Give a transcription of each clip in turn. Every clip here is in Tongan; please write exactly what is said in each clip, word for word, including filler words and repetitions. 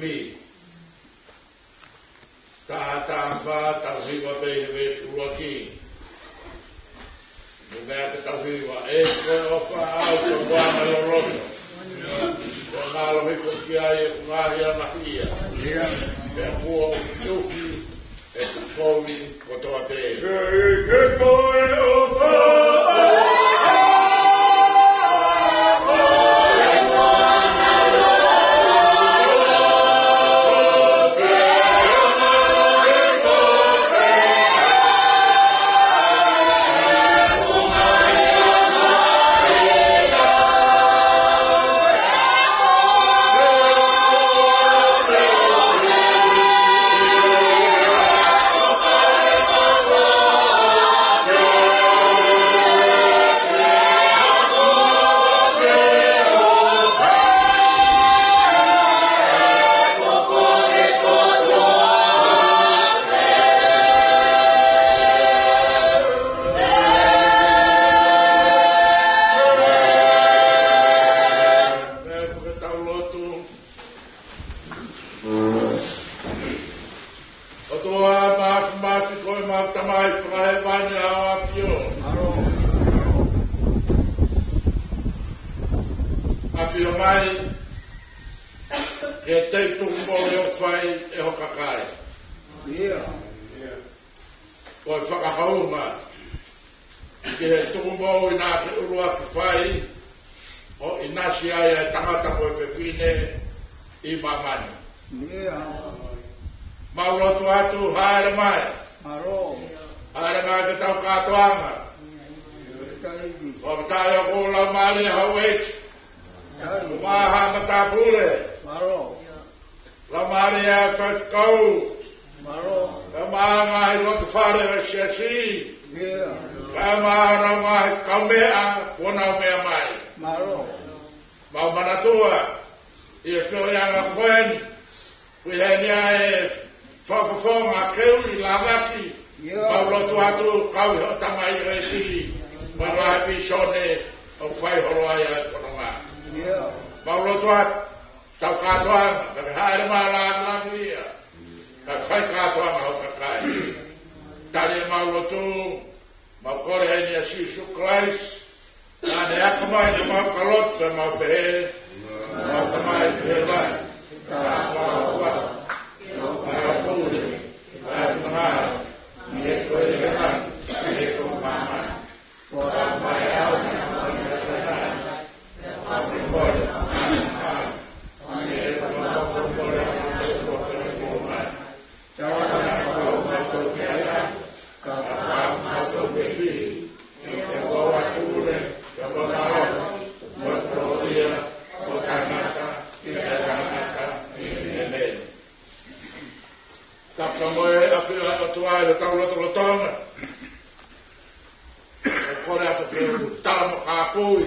Mi. Taha taha fā, tau hiva pē he veesi ʻuluaki. Mo e meʻa ke tau hiva, ʻEiki ko e ʻofa ʻaʻau, ko e moana loloto. Ko e mālohi ko ki ai ʻeku ngaahi ʻamahia. Pea kuo u ufi ʻeku kovi kotoa pē. ʻEiki ko e ʻofa ʻaʻau. ʻOtua Māfimafi, ko ʻemau Tamai fakahēvani ʻa hoʻo ʻAfio. ʻAfio mai ke tei tuku mo e ʻoku fai ʻe ho kakai. Ko e fakahounga ki he tuku mo ʻi naʻa ke ʻuluaki fai ʻo ʻinasi ai ʻa e tangata mo e fefine ʻi māmani. Mau lotu atu, hāʻele mai. Hāʻele mai ki hotau kātoanga. Ko e taʻe ʻoku lau mālie hau ʻEiki. Mo e haʻa matāpule. Lau mālie ʻa e faifekau. Mālō. Kae ʻumaʻā ngaahi loto fale ʻo e siasi. Kae ʻumaʻā ngaahi kaumeʻa kuo nau meʻa mai. Mau manatua ʻi he feohiʻanga ko eni, ʻoku ʻi heni ʻa e fakafofonga ke uli lavaki. Mau lotu atu kau ʻi hoʻo tamaioʻeiki mo e ngaahi vīsone ʻoku fai holo ai ʻa e fononga. Mau lotu atu, tau kātoanga, ka ke hāʻele mai ʻa e lāngilangi ia, ka fai kātoanga ho kakai. Tali ʻemau lotu, mau kole ʻi he huafa ʻo Sīsū Kalaisi, naʻa ne ako mai ke mau ka lotu, ka mau pehē: Ko homau Tamai ʻoku ʻi he langi, ko homau huafa ke hoko, ke ke pule, ke fai ho finangalo ʻi hēvani, hangē ko ia ʻi māmani. Tapu mo e ʻafio ʻa e ʻOtua ʻi hotau lotolotonga. ʻOku kole atu ke u tala mo kāpui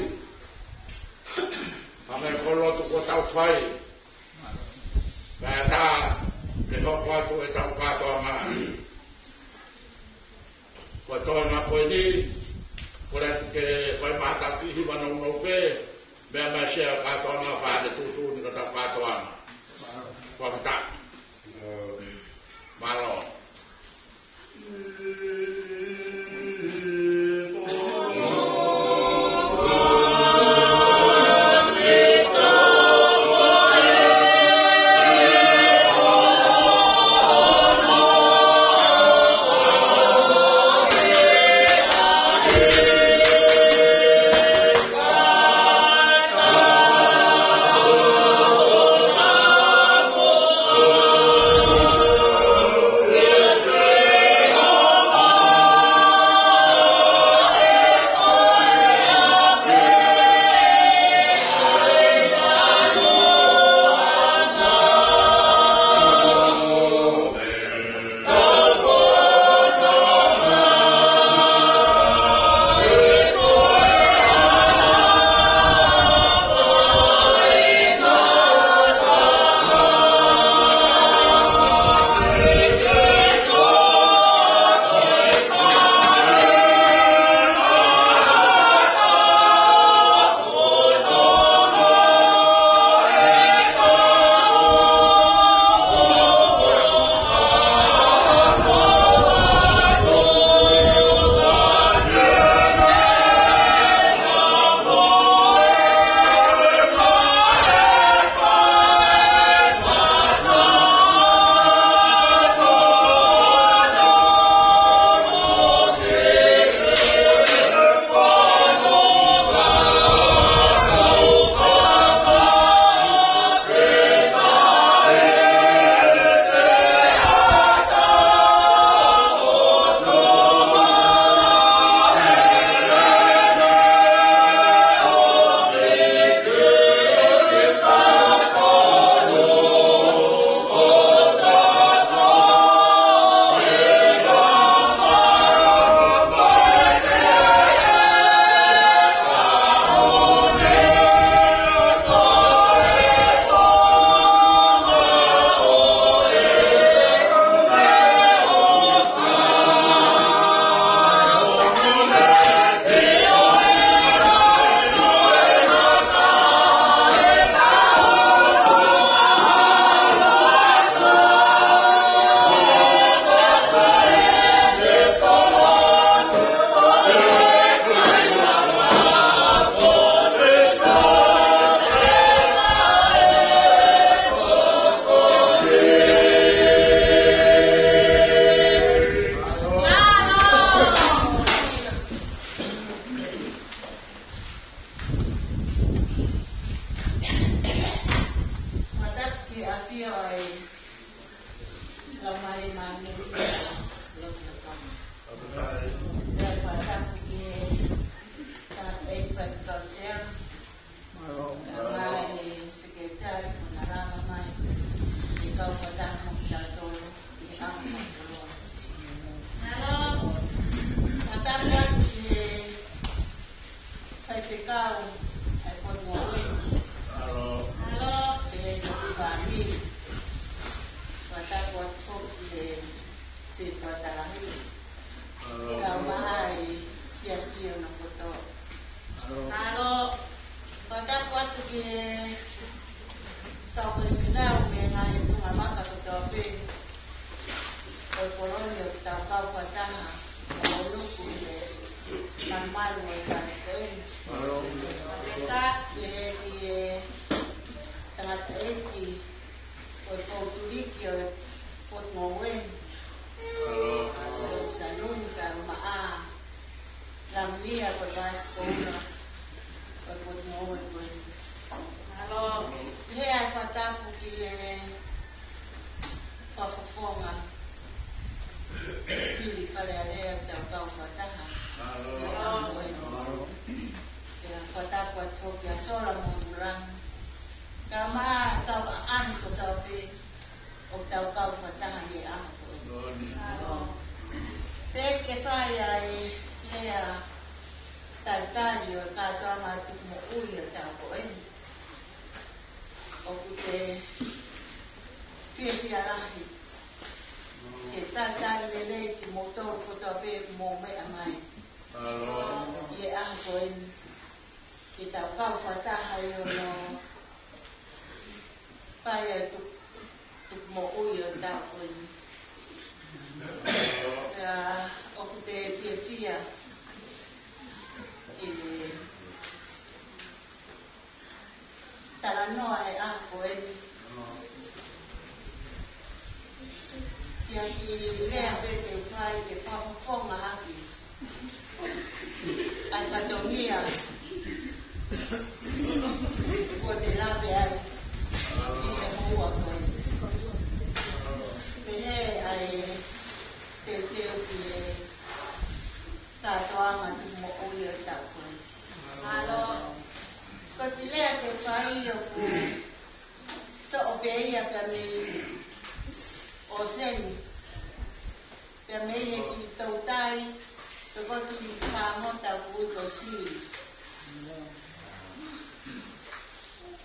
ʻa e meʻa ko e lotu kuo tau fai. Pea tā ke hoko atu ʻetau kātoanga. Ko e toenga ko eni, kole atu ke fai mai ha kiʻi hiva nounou pē, meʻa mai ʻa e kātoanga, fai ha tuʻutuʻuni ki hotau kātoanga. Fakafetaʻi. Mālō. ʻIo, ʻa e Laumālie Māʻoniʻoni ʻi he lotu ʻo e kama. Pea fakatapu ki he tangataʻeiki faifekau sea, kae ʻumaʻā e sekelitali kuo na lava mai ke kau fakataha mo kitautolu ʻi he ʻaho ni. Fakatapu atu ki he faifekau ʻa e potungāue. Mālō. Mālō, pea ki he fāmili. Fakatapu atu foki ki he setuata lahi. Mālō. Kae ʻumaʻā e siasi ʻoku nau kotoa. Mālō. Mālō. Fakatapu atu ki he kau faifekau mei he ngaahi tuʻunga vaka kotoa pē ʻo e kolo ni ʻoku tau kau fakataha ʻo ʻuluaki ʻi he malumalu ʻo e kau ko eni. Mālō. Pea ki he tangataʻeiki ʻo e kau tuliki ʻo e potungāue. Mālō. Sio Saluni kae ʻumaʻā Lamia ko e vaisi koula ʻo e potungāue ko eni. Mālō. Pehē ʻa e fakatapu ki he fakafofonga Pili Falealea ʻoku tau kau fakataha. Mālō. Pea fakatapu atu foki kia Sola mo Ulangi. Kae ʻumaʻā e kau ʻaʻahi kotoa pē ʻoku tau kau fakataha he ʻaho ko eni. Mālō. Te ke fai ʻa e lea talitali ʻo e kātoanga tuku moʻui ʻo e taʻu ko eni. ʻOku te fiefia lahi ke talitali lelei kimoutolu kotoa pē ʻoku mou meʻa mai. Mālō. ʻI he ʻaho ko eni, ke tau kau fakataha ʻi hono fai ʻa e tuku, tuku moʻui ʻo e taʻu ko eni. Pea ʻoku te fiefia ki he talanoa ʻo e ʻaho ko eni. Ki he kiʻi lea pē te u fai ke fakafofonga ʻaki ʻa e fatongia kuo te lave ai ʻi he houa ko eni. Pehē ʻa e teuteu ki he kātoanga tuku moʻui ʻo e taʻu ko eni. Mālō. Ko e kiʻi lea te u fai ʻoku toʻo pē ia pea mei ʻōseni. Pea mei he kiʻi toutai, pe ko e kiʻi fāngota ʻoku ui ko Sili.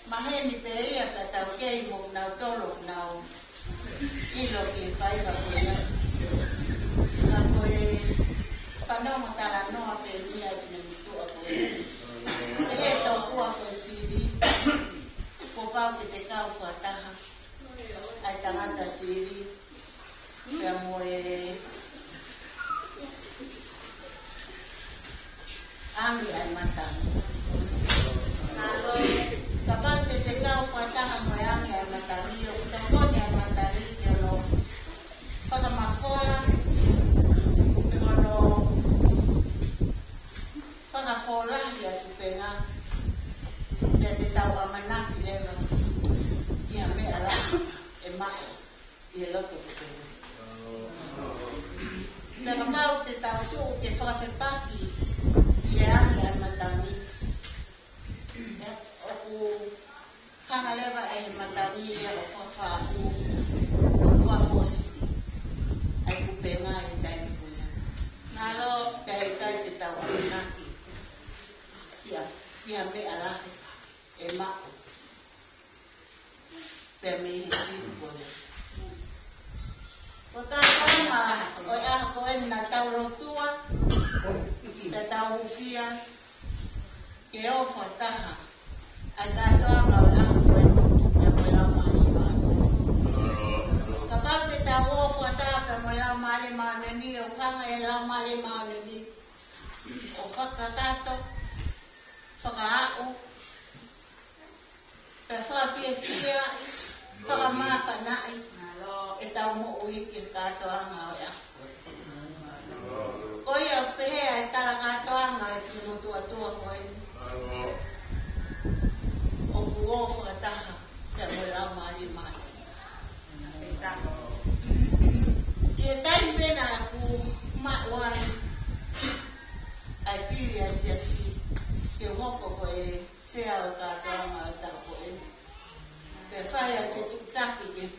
Maheni pē ia pea taukei mo kinautolu ʻoku nau ʻilo ki he faiva ko ia. Ka ko e fanongo talanoa pē ia ki he motuʻa ko ia. Pehē tokua ko Sili, kuo pau ke te kau fakataha ʻa e tangata Sili pea mo e angi ʻa e matangi. Kapau te te kau fakataha mo e angi ʻa e matangi, ʻoku tokoni ʻa e matangi ke ono fakamafola, ke ono fakafolahi ʻa e kupenga, pea te tau ʻamanaki leva ki ha meʻa lahi ʻe maʻu ʻi he loto kupenga. Pea kapau te tau tuʻu ke fakafepaki ʻi he angi ʻa e matangi, ʻoku hanga leva ʻe he matangi ia ʻo fakafaʻu, ʻo fakafosiki ʻa e kupenga ʻi he taimi ko ia. Mālō. Pea ʻikai te tau ʻamanaki ki ha, ki ha meʻa lahi ʻe maʻu pea mei he Sili ko ia. Ko e kātoanga ʻo e ʻaho ko eni naʻa tau lotua, pea tau hūfia ke ō fakataha ʻa e kātoanga ʻo e ʻaho ko eni pea mo e Laumālie Māʻoniʻoni. Kapau te tau ō fakataha pea mo e Laumālie Māʻoniʻoni, ʻoku hanga ʻe he Laumālie Māʻoniʻoni ʻo fakakakato, fakaaʻu, pea fakafiefia, fakamāfanaʻi ʻetau moʻui ki he kātoanga ʻo e ʻaho. Ko ia ʻoku pehē ʻa e tala kātoanga ʻa e kiʻi motuʻa ko eni. ʻOku ō fakataha pea mo e Laumālie Māʻoniʻoni.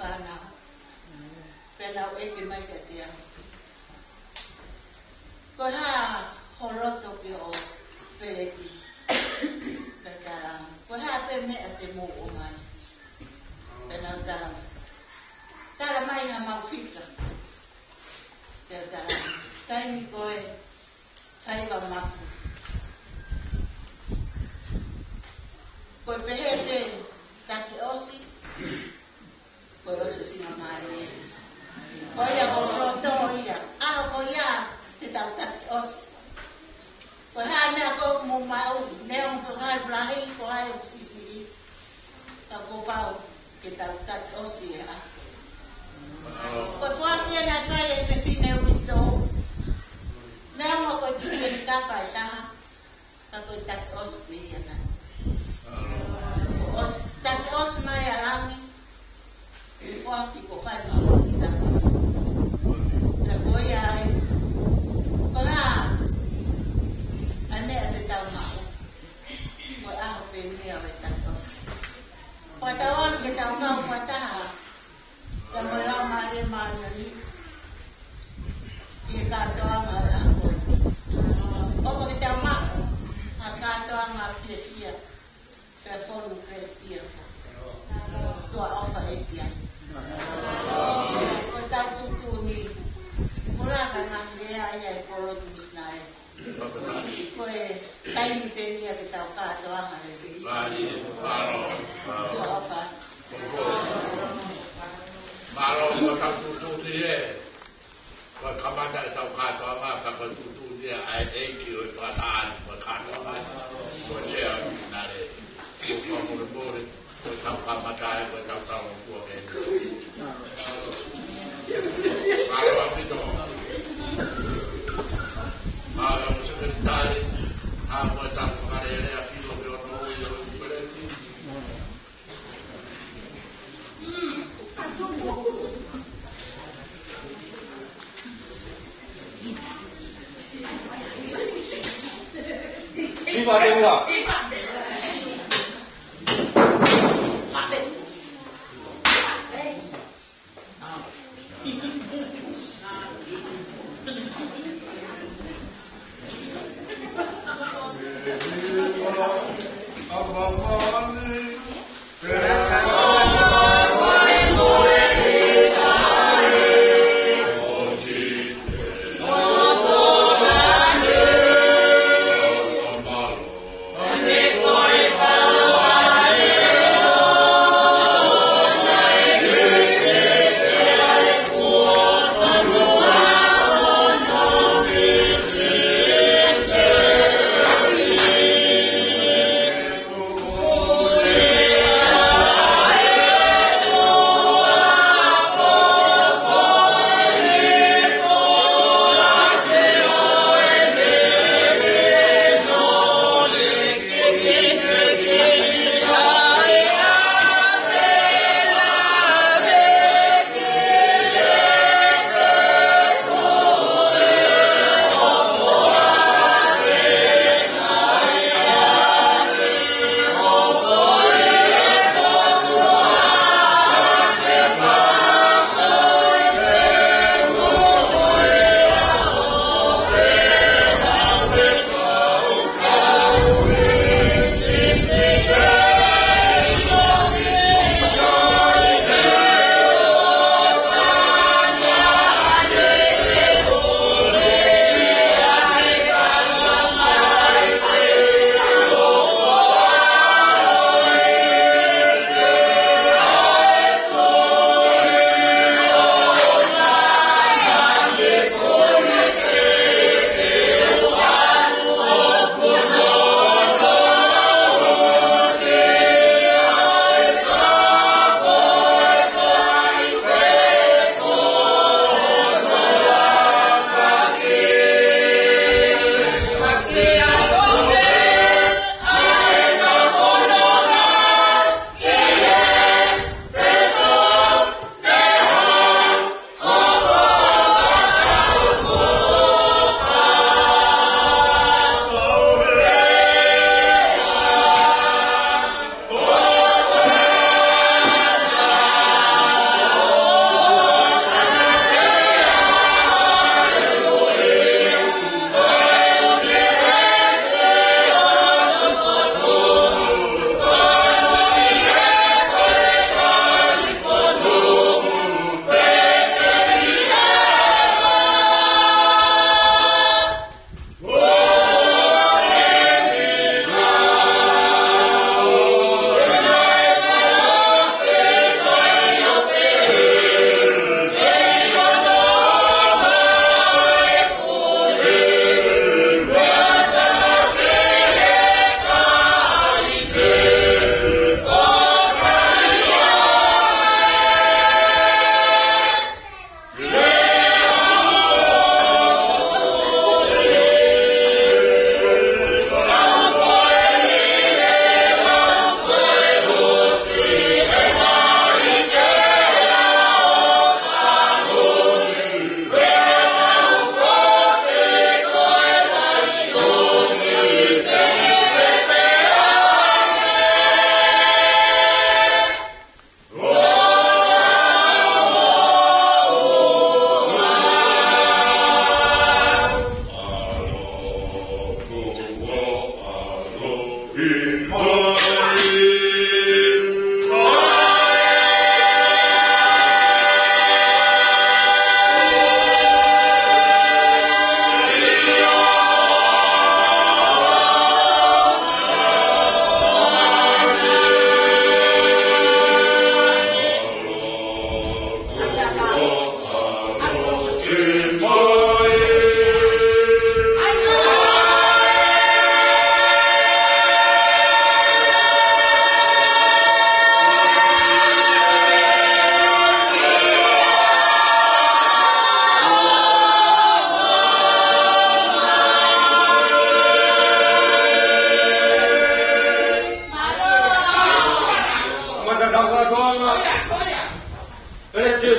Ana, pea nau ʻeke mai kiate au, ko e hā ho loto ki hoʻo peleti? Pea u tala ange, ko e hā pē meʻa te mou ʻomai? Pea nau tala ange, tala mai haʻamau fika. Pea u tala ange, taimi ko ē faiva mafu. Ko e pehē pē taki ʻosi, ko e ʻosiʻosingamālie. Ko ia ko e loto ia, ʻaho ko ia te tau taki ʻosi. Ko e hā e meʻa ʻoku mou maʻu, neongo ko hai ʻoku lahi, ko hai ʻoku siʻisiʻi. Ka kuo pau ke tau taki ʻosi e ʻaho. Ko e foaki ia naʻe fai ʻe he fefine uitou. Neongo ko e tuʻi ʻeni kapa ʻe taha, ka ko e taki ʻosi pē ia nai. ʻOsi, taki ʻosi mai ʻa langi, ʻe foaki ko fai maʻu ki taku. Pea ko ia ai, ko e hā ʻa e meʻa te tau maʻu? Ko e ʻaho pē ʻeni ʻo e taki ʻosi. Fakatauange ke tau ngāue fakataha pea mo e Laumālie Māʻoniʻoni ʻi he kātoanga ʻo e ʻaho. ʻOfa ke tau maʻu ha kātoanga fiefia pea fonu Christmas. Tuʻa ʻofa ʻEiki. Ko ʻetau tuʻutuʻuni, ko e laka ngaahi lea ia ʻa e kolo tuʻutuʻuni ē. Ko e taimi pē ʻeni ia ke tau kātoanga lelei. Mālō, mālō. Tuʻa ʻofa. Mālō, ko ʻetau tuʻutuʻuni ē. Ko e kamata ʻetau kātoanga, ka ko e tuʻutuʻuni ia ʻa e ʻEiki ʻo e fakataha ni, ko e kātoanga. Ko e sea ʻo e misinale. Ko e fakamolemole. Ko ʻetau kamata ē, ko ʻetau talangofua ke. Mālō ʻaupito. Mālō ʻaupito sekelitali. ʻA, ko ʻetau fakalele ʻa Filo ke ono ui ʻo i Peleti. Viva, viva.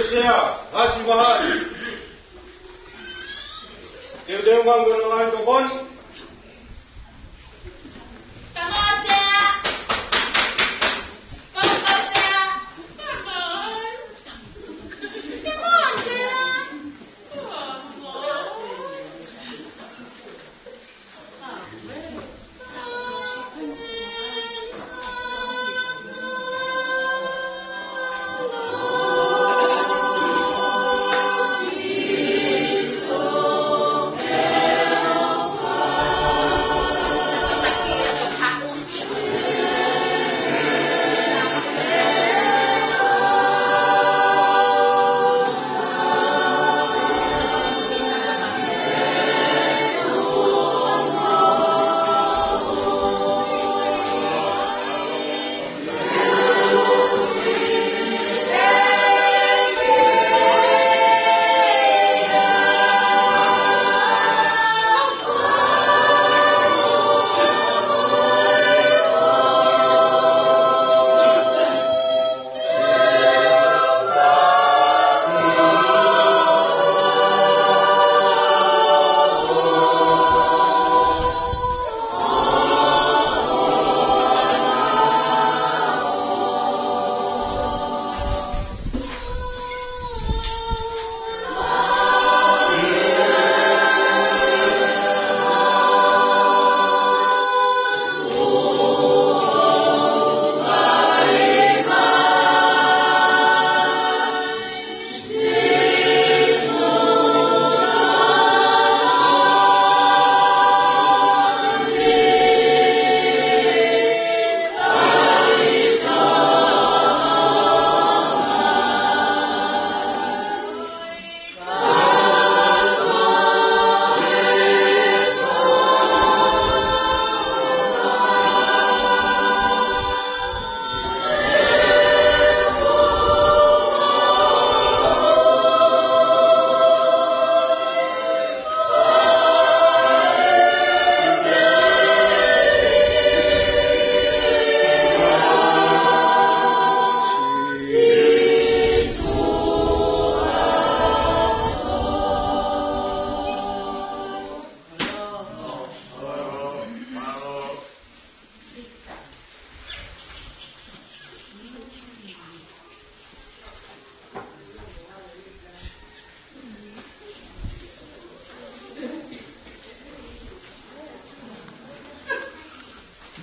Sea, Hasi Vahaʻi. Teuteu ngāue ʻa e tokoni. Come on, Sea. Go, go, Sea. Come on. Come on, Sea.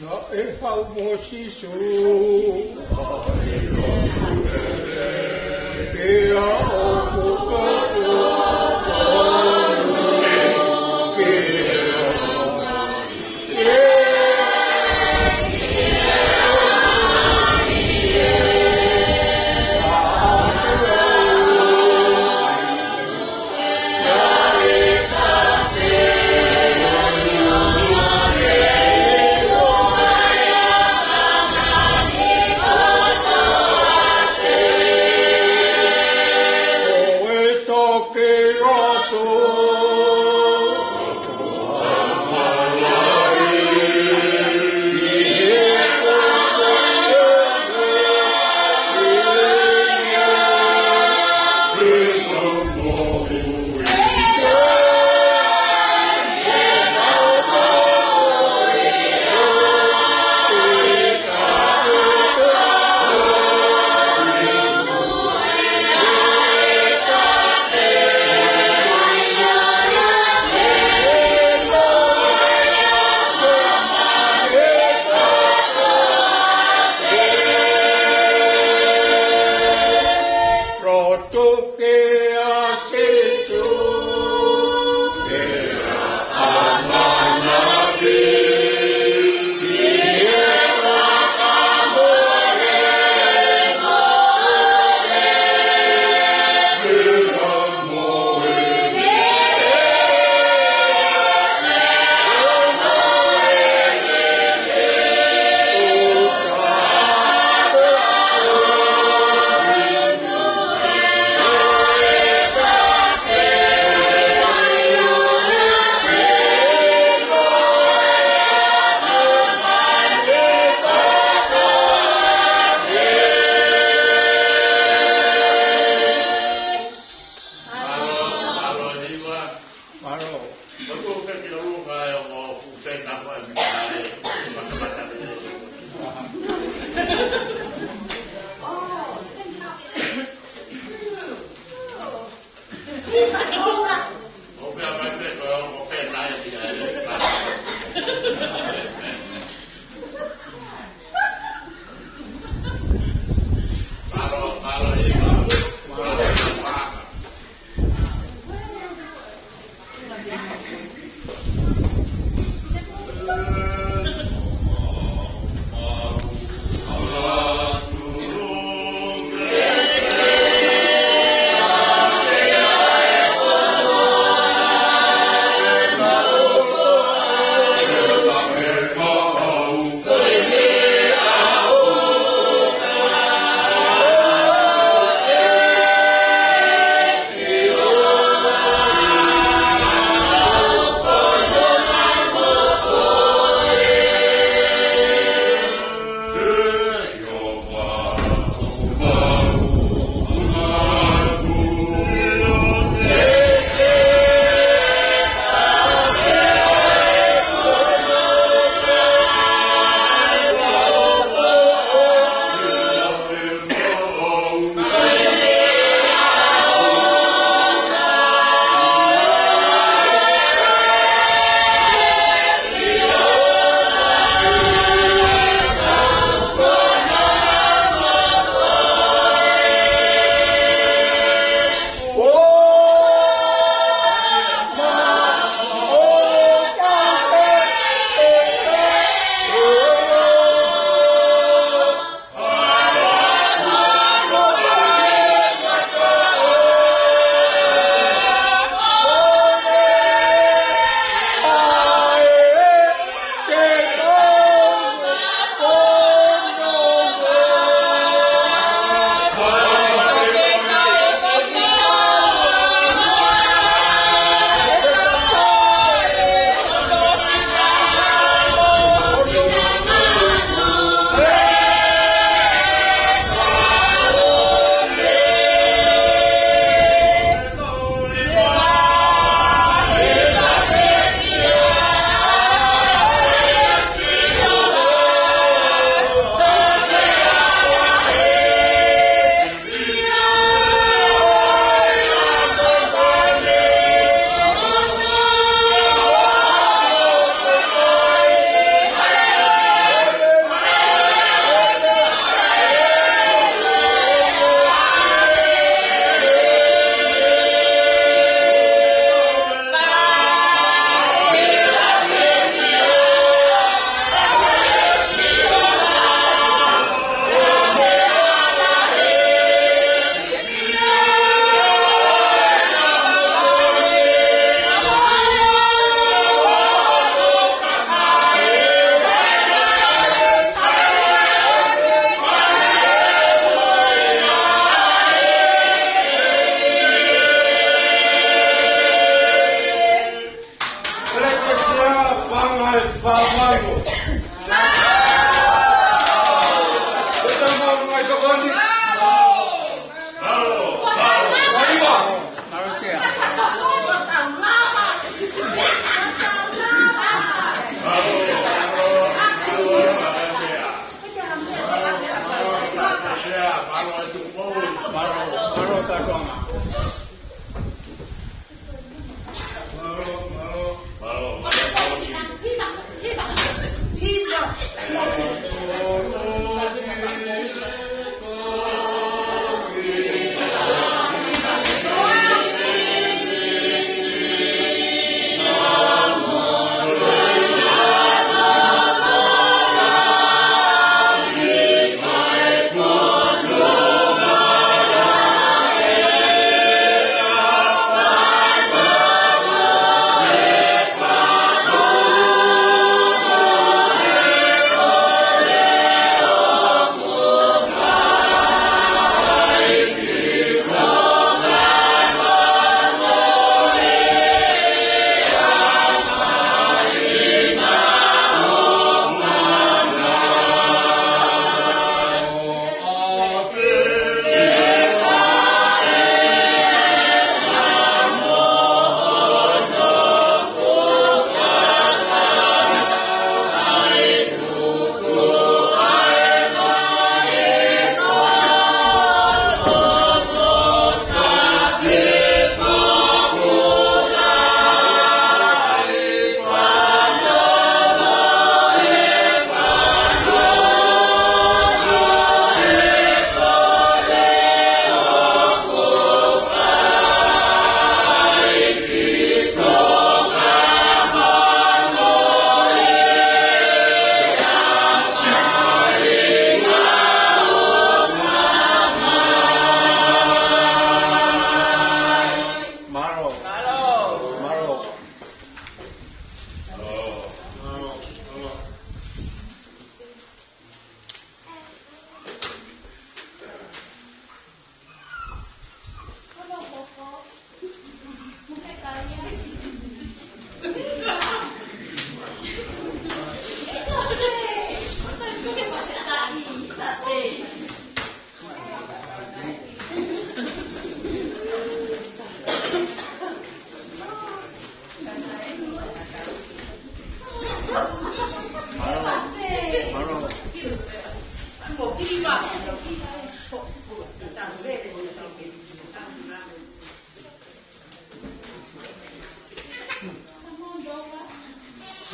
Naʻe haʻu mo Sīsū. Pea ʻoku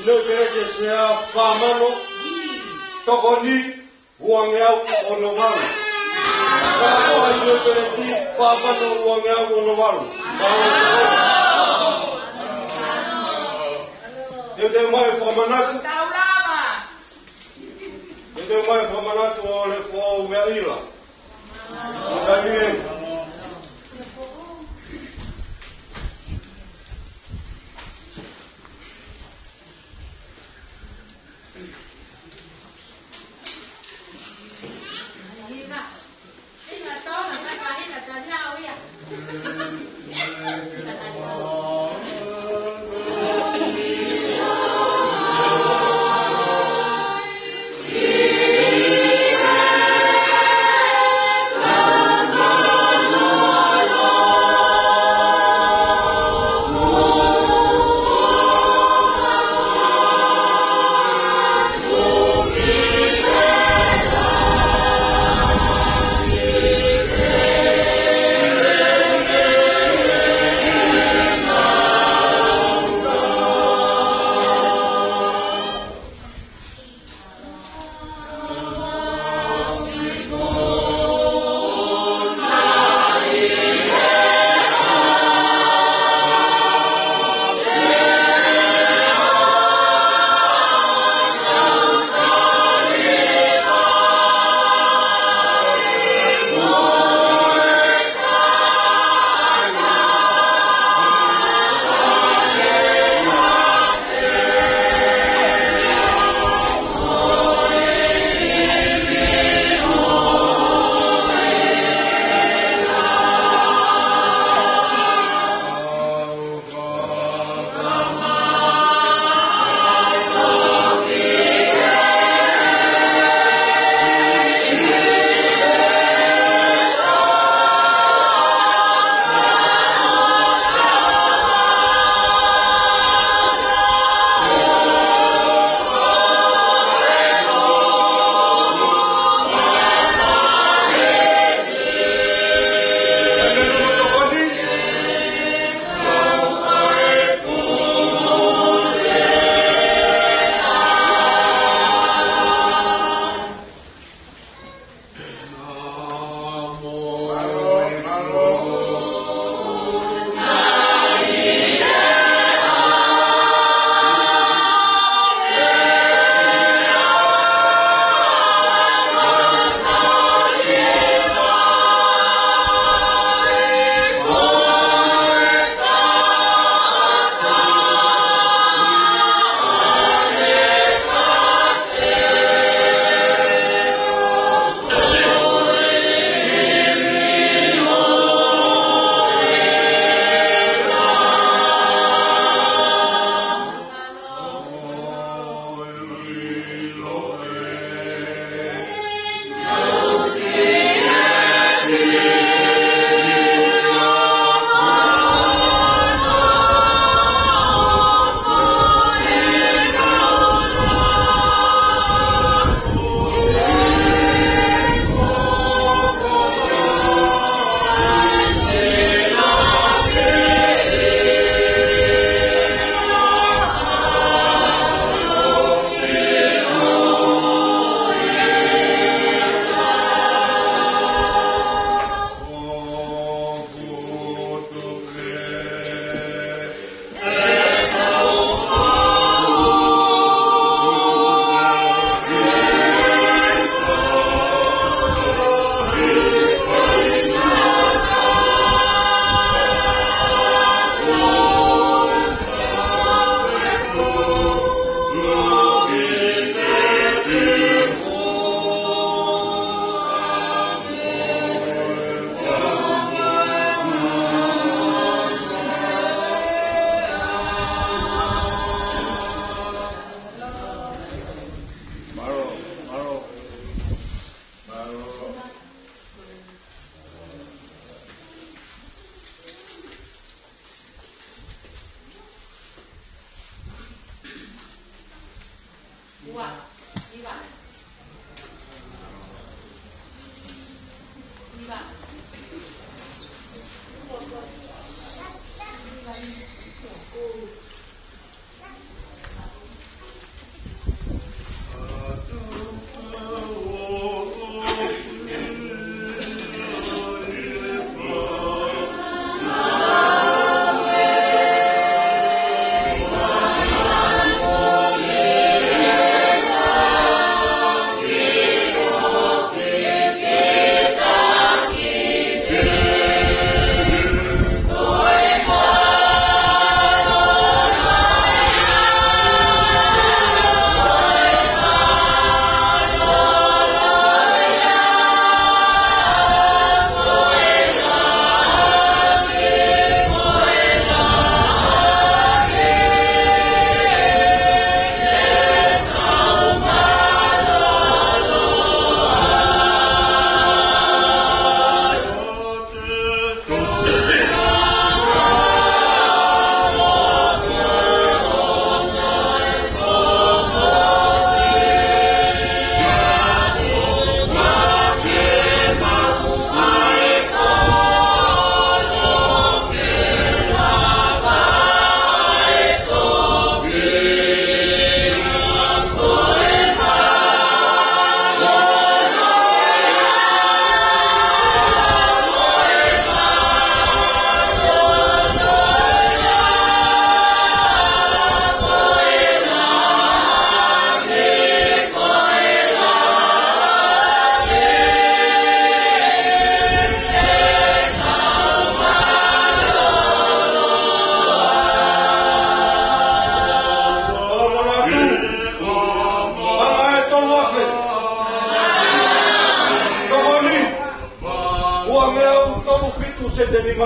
Leo Peleti e sea fā mano, tokoni uangeau ono valu. Ka ko e Leo Peleti fā mano uangeau ono valu. Teuteu mai e fakamanatu. Teuteu mai e fakamanatu ʻo Lefoʻou Meaʻila. Taimi eni.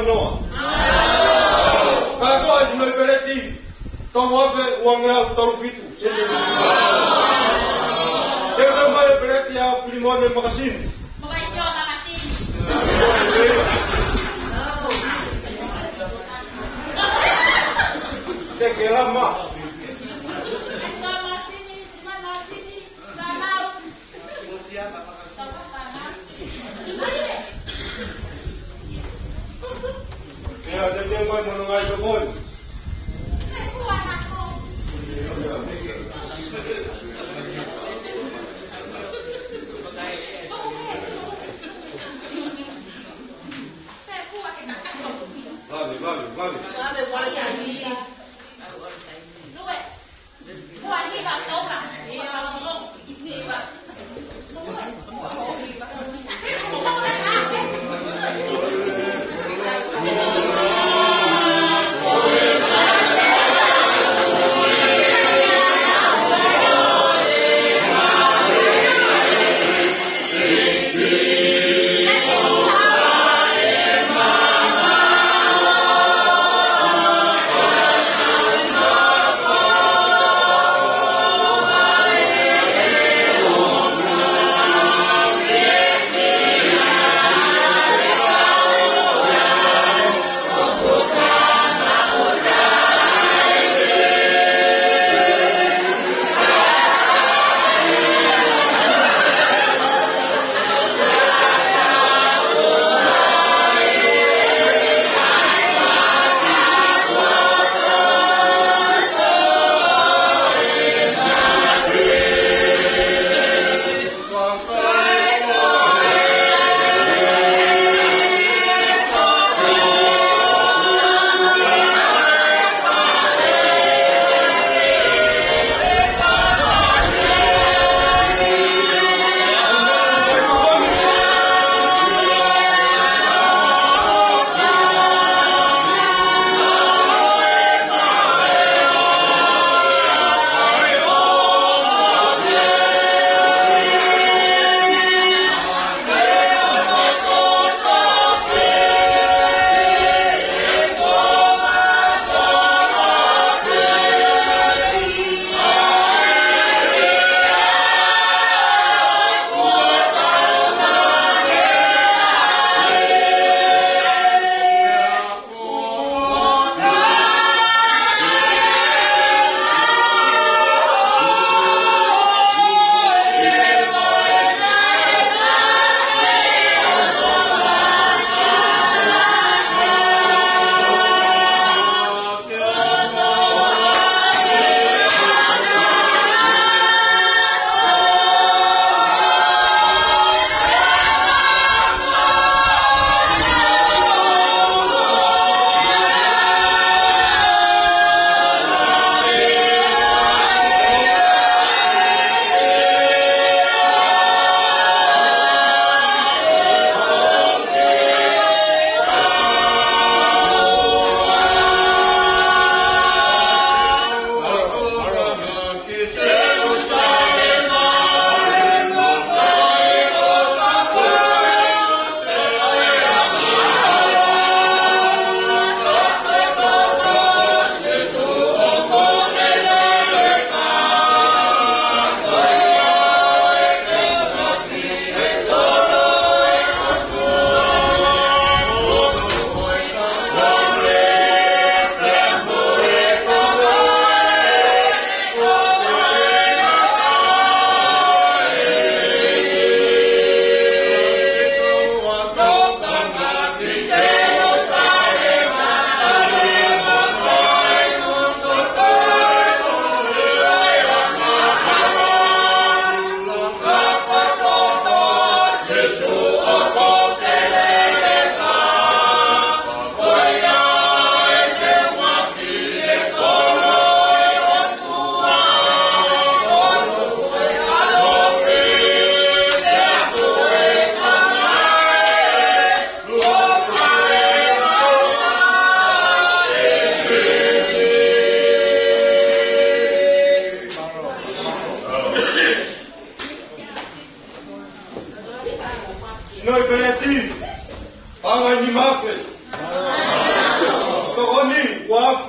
Noa. Kātoa ʻa e sino ʻi peleti, tolu afe uangeau tolu fitu. Sene. Teu mai e peleti ʻa Filimone Makasini. Makasini. Te ke lama. Ia, te te mai mono ngai to koi. Vale, vale, vale.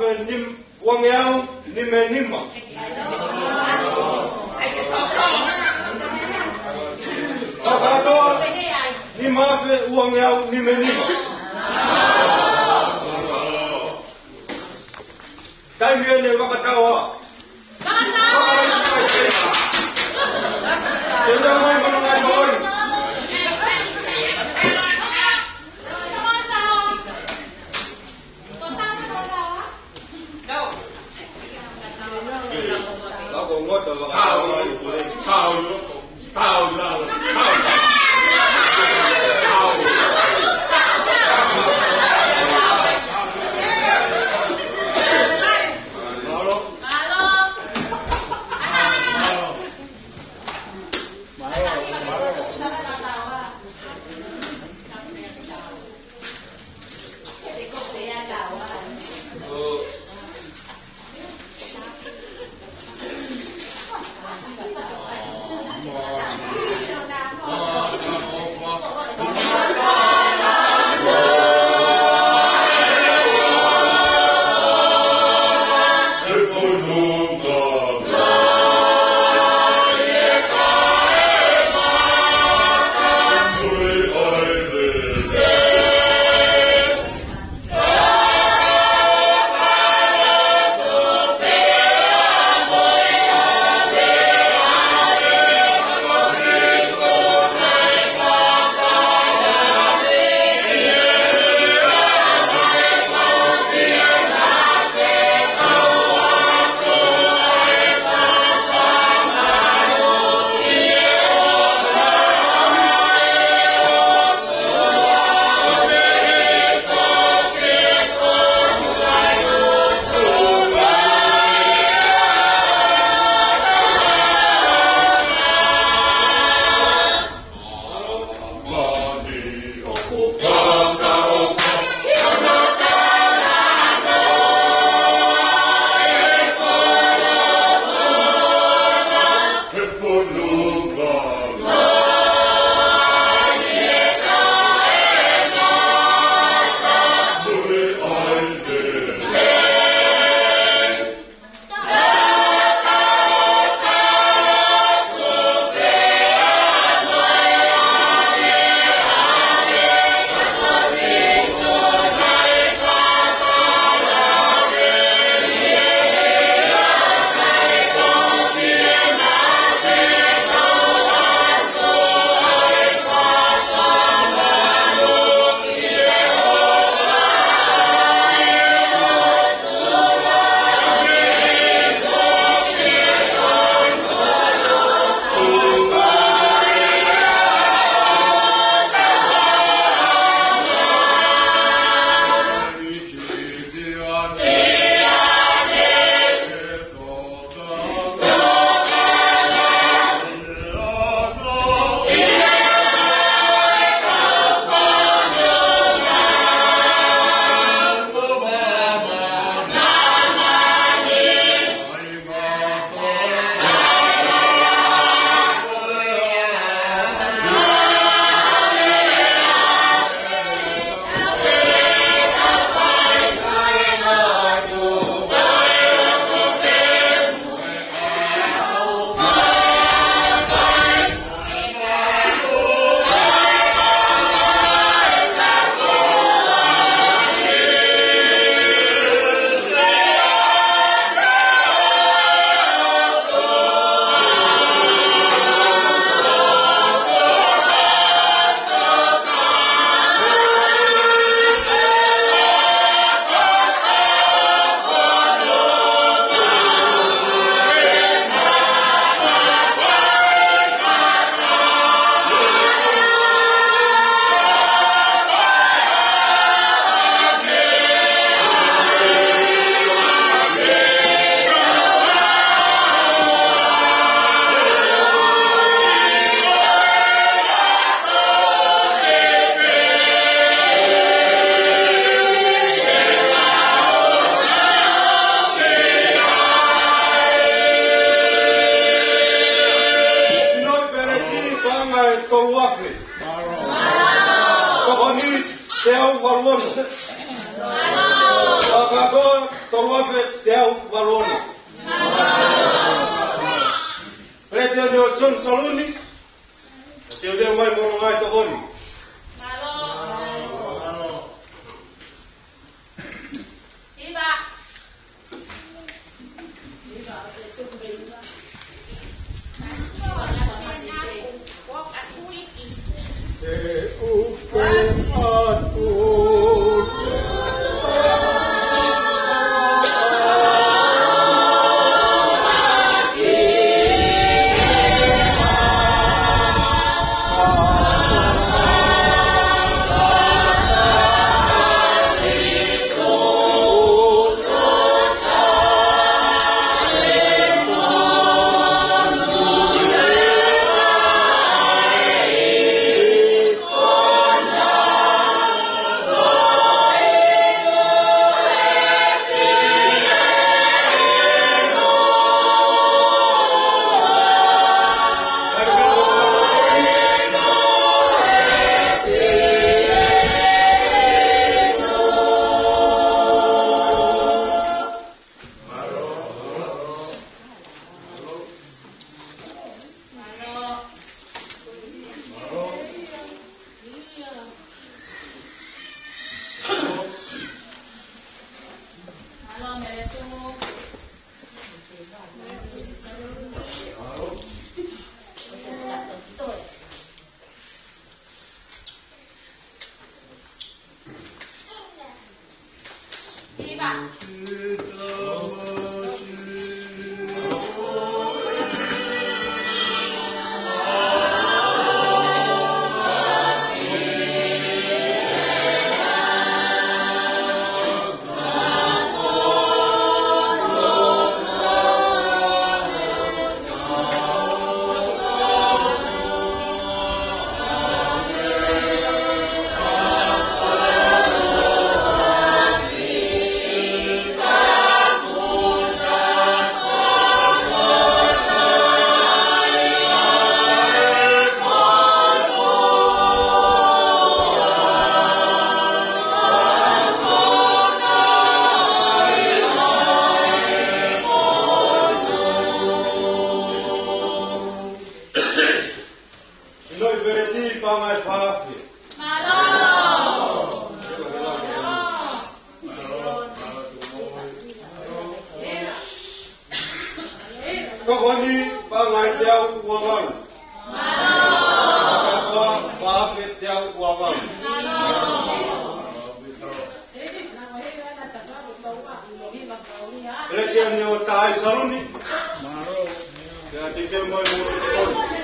Nim-, uangeau nime nima. Kakato, nima afe uangeau nime nima. Taimi ʻeni fakatau ā. Tēnā mai mana ngai oi. Lako ngota fakatau ai. Sino i pere ki panga e tolu afe. Tokoni teau valu ono. Kātoa, tolu afe teau valu ono. Letiō ni ʻo Sione Saluni, te u lea mai mo hono ngaahi tokoni. ʻInoʻi peleti, paʻanga ʻe fā afe. Tokoni, paʻanga ʻe teau ua valu. Kātoa, fā afe teau ua valu. Letiō ni ʻo Taʻai Saluni. Mālō. Pea te u lea mai mo hono tokoni.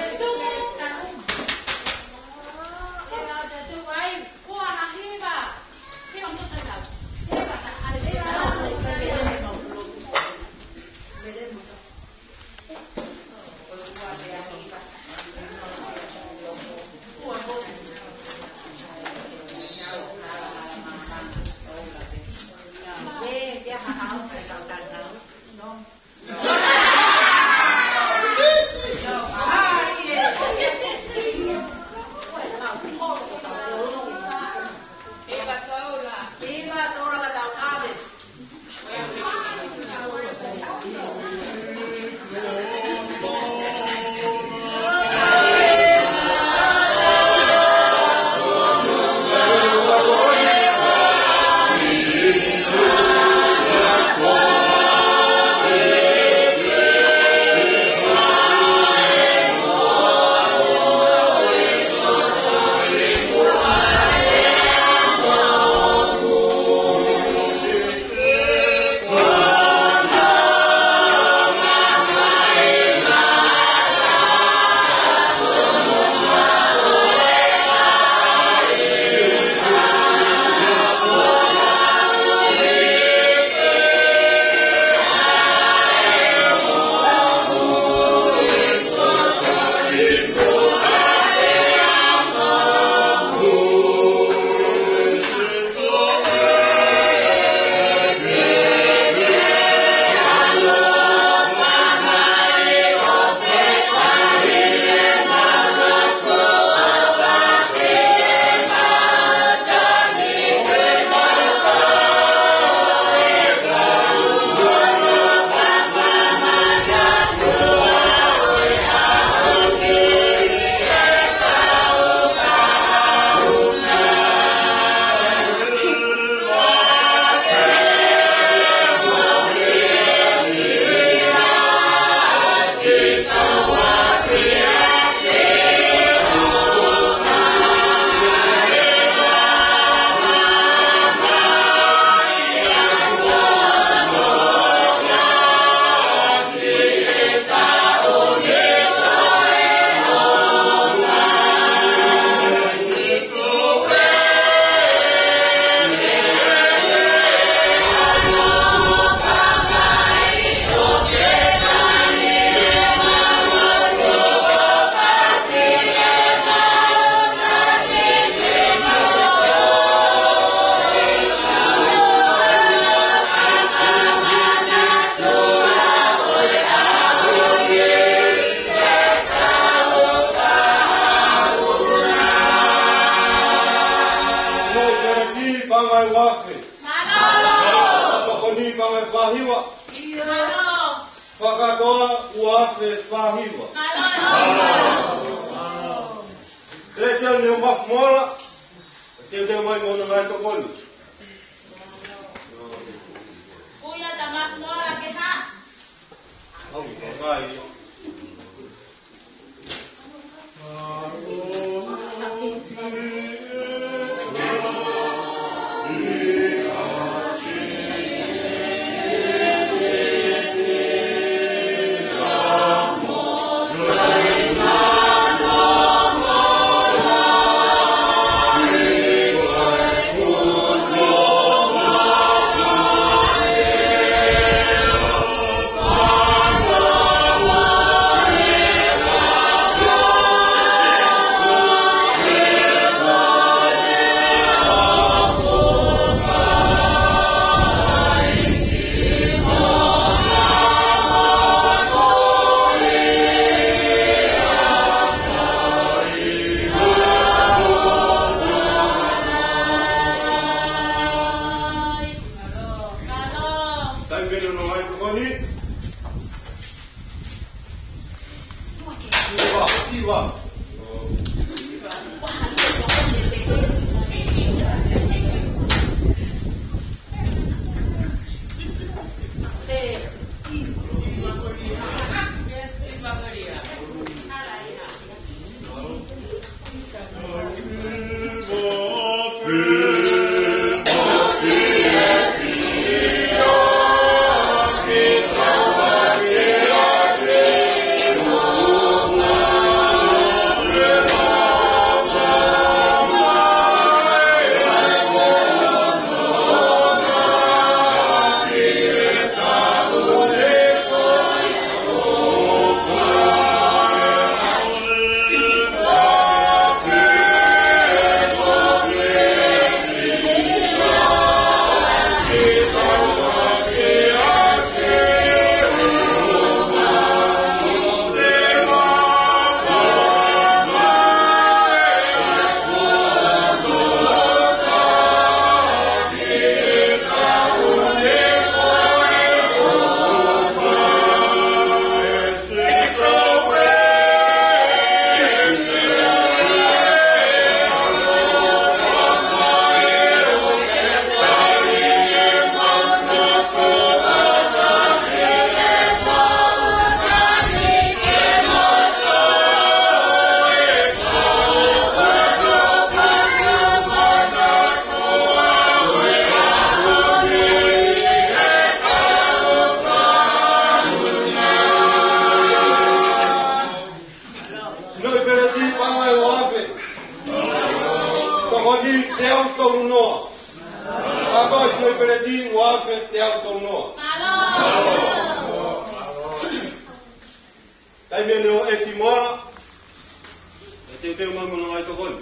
Fāhiva. Fakakātoa ua afe fāhiva. Leti ʻo Neomafu Moala, teuteu mai mo hono ngaahi tokoni. Kuia ta Mafu Moala ke hā. Au i ka ngai. Taimi pē ʻo e ngaahi tokoni. Siva, siva. Sinoʻi peleti paʻanga ʻe ua afe. Tokoni teau tolu noa. Kātoa sinoʻi peleti ua afe teau tolu noa. Taimi eni ʻo ʻEti Moala, ʻe teuteu mai mo hono ngaahi tokoni.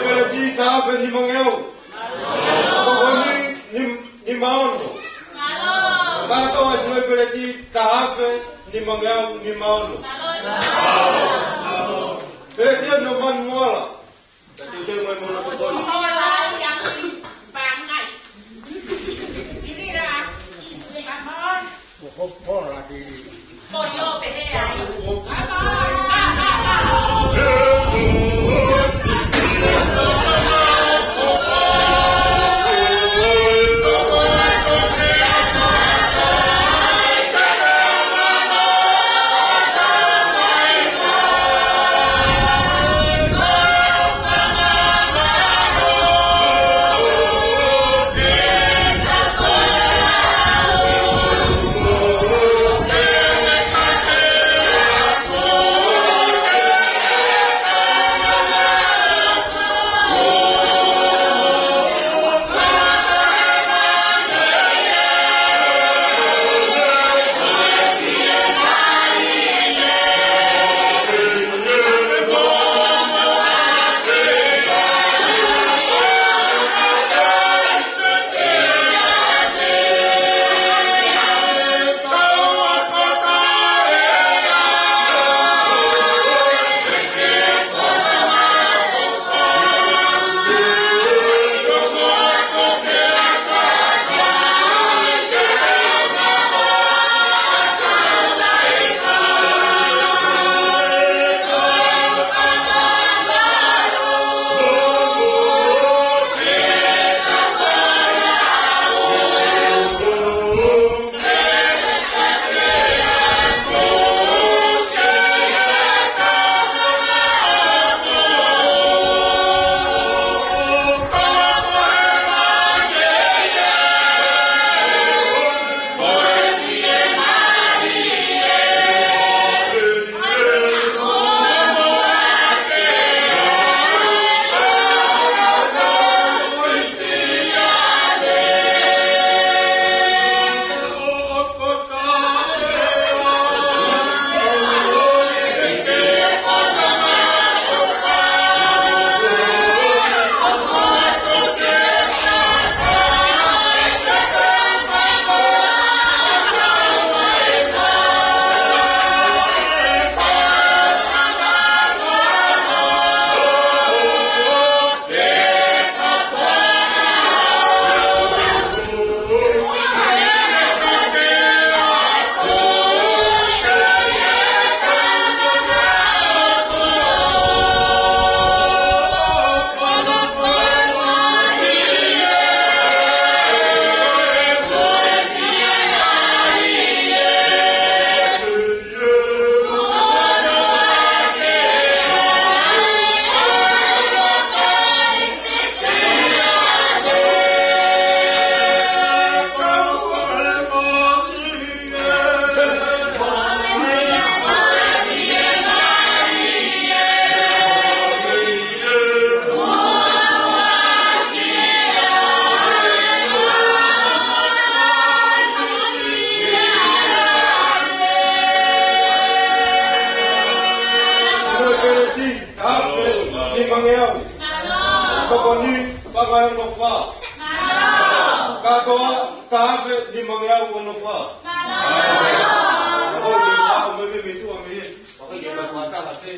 Peleti, taha afe nimangeau. Tokoni, nim-, nima ono. Kātoa ʻa e siʻi peleti, taha afe nimangeau nima ono. Peleti ʻa Nomani Moala. Tatau mo hono tokoni. Siʻi peleti, taha afe nimangeau. Tokoni, paʻanga ʻe ono fā. Kātoa, taha afe nimangeau ono fā. Kātoa, ʻo mei, mei, mei tuʻa mei he. Kātoa, ʻo mei, mei tuʻa mei he.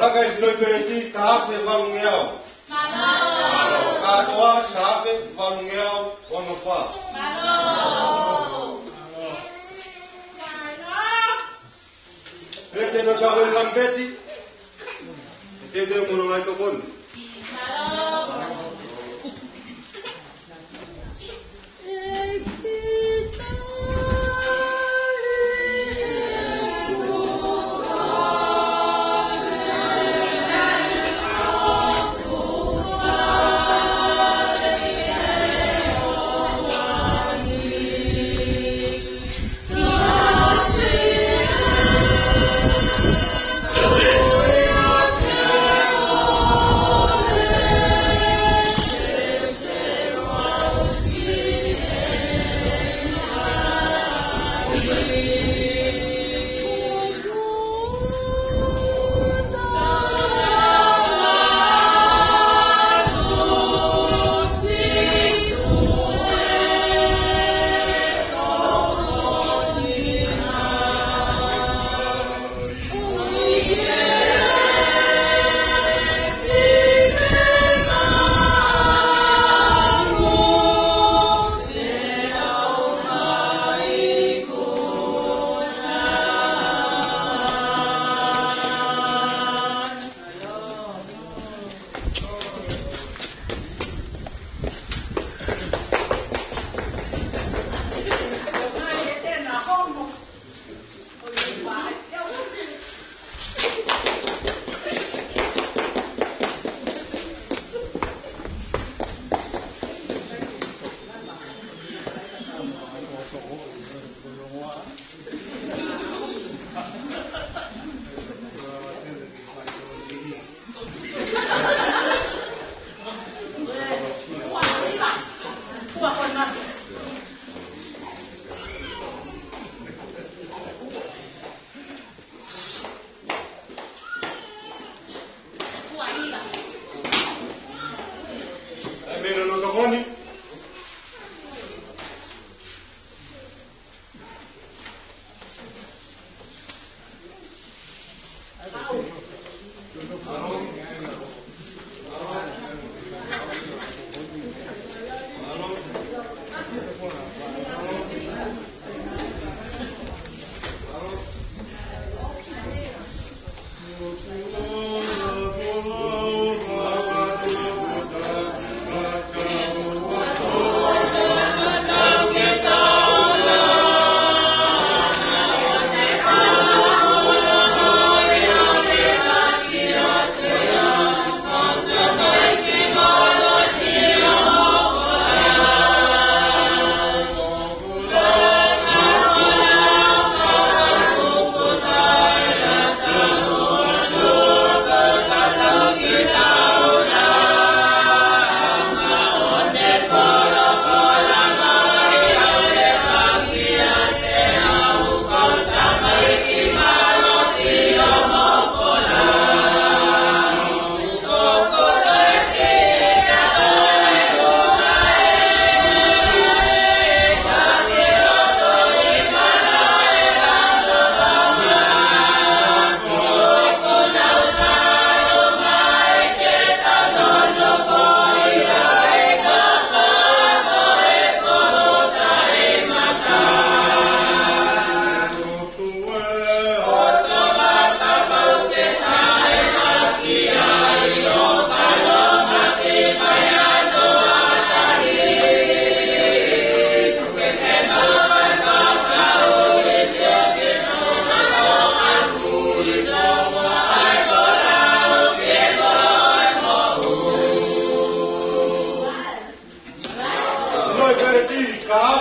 Laka e siʻi peleti, taha afe valungeau. Kātoa, taha afe valungeau ono fā. Pea te nau tau e lampeti. Te te mono ngai tokoni.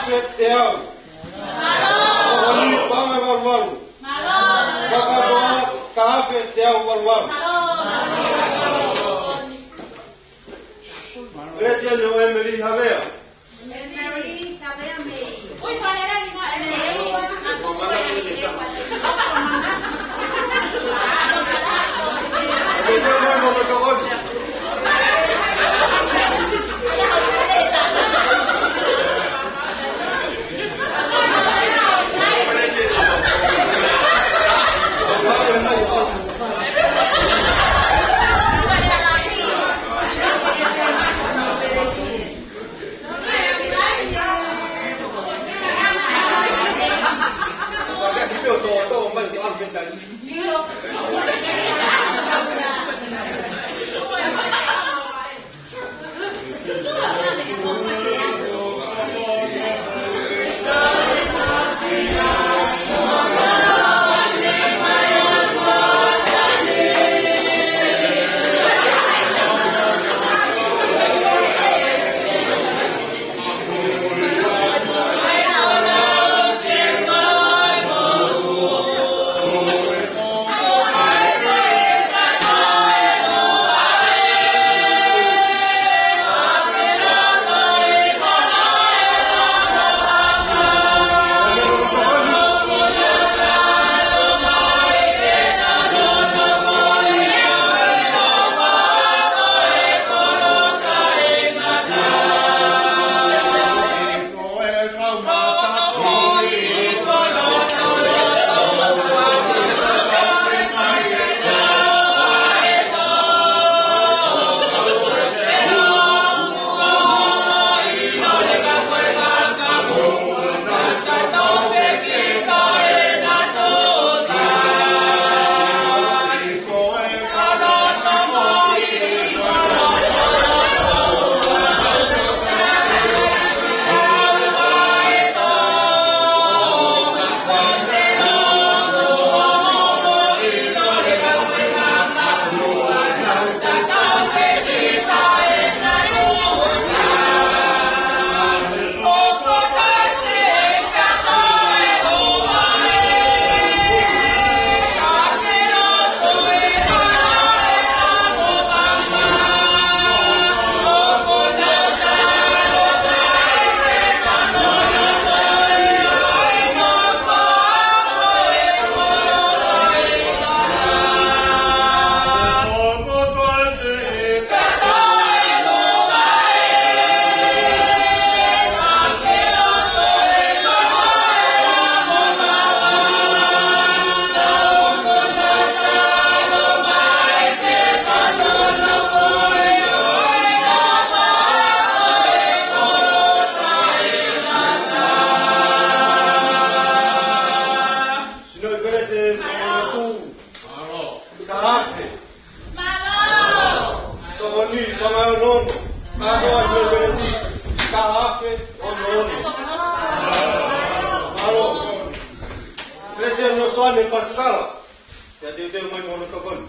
Teau. Tokoni, paʻanga ʻe valu valu. Fakaʻapaʻapa, taha afe teau valu valu. Peleti ʻo Emily Havea. Emily Havea Mei. Ui, fale lagi mo Emily. Sino ʻi Peleti Momotu. Taha afe. Tokoni, paʻanga ʻe ono ono. Kātoa Sino ʻi Peleti. Taha afe ono ono. Mālō. Peleti ʻo Soane Pasikala. Ia teuteu mai mo hono tokoni.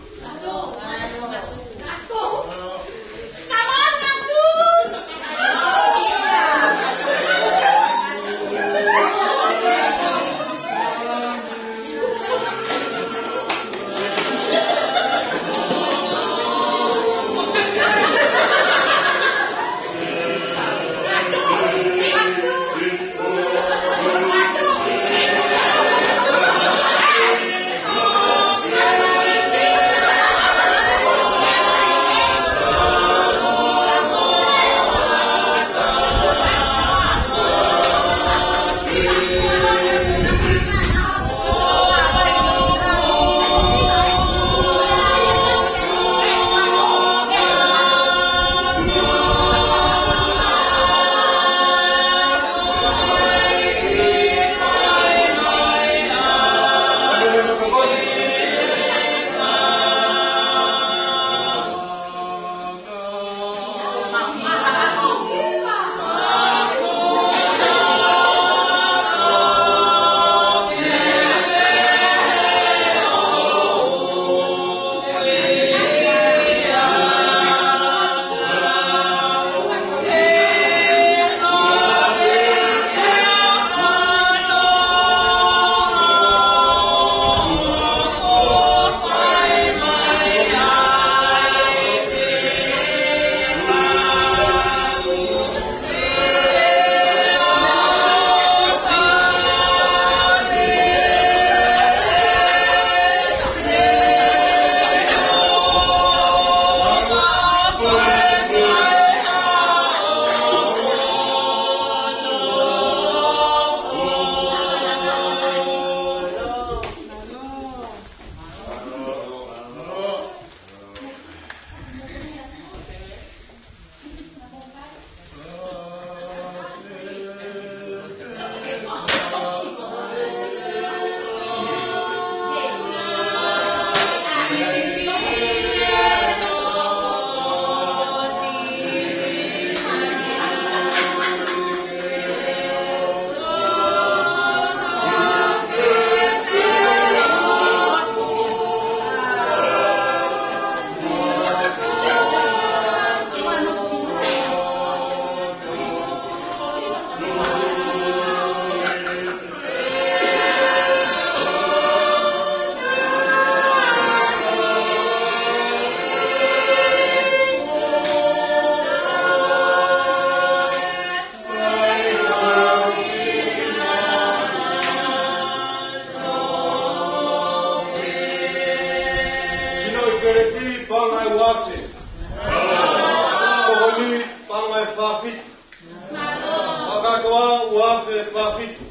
Mafe fā fitu.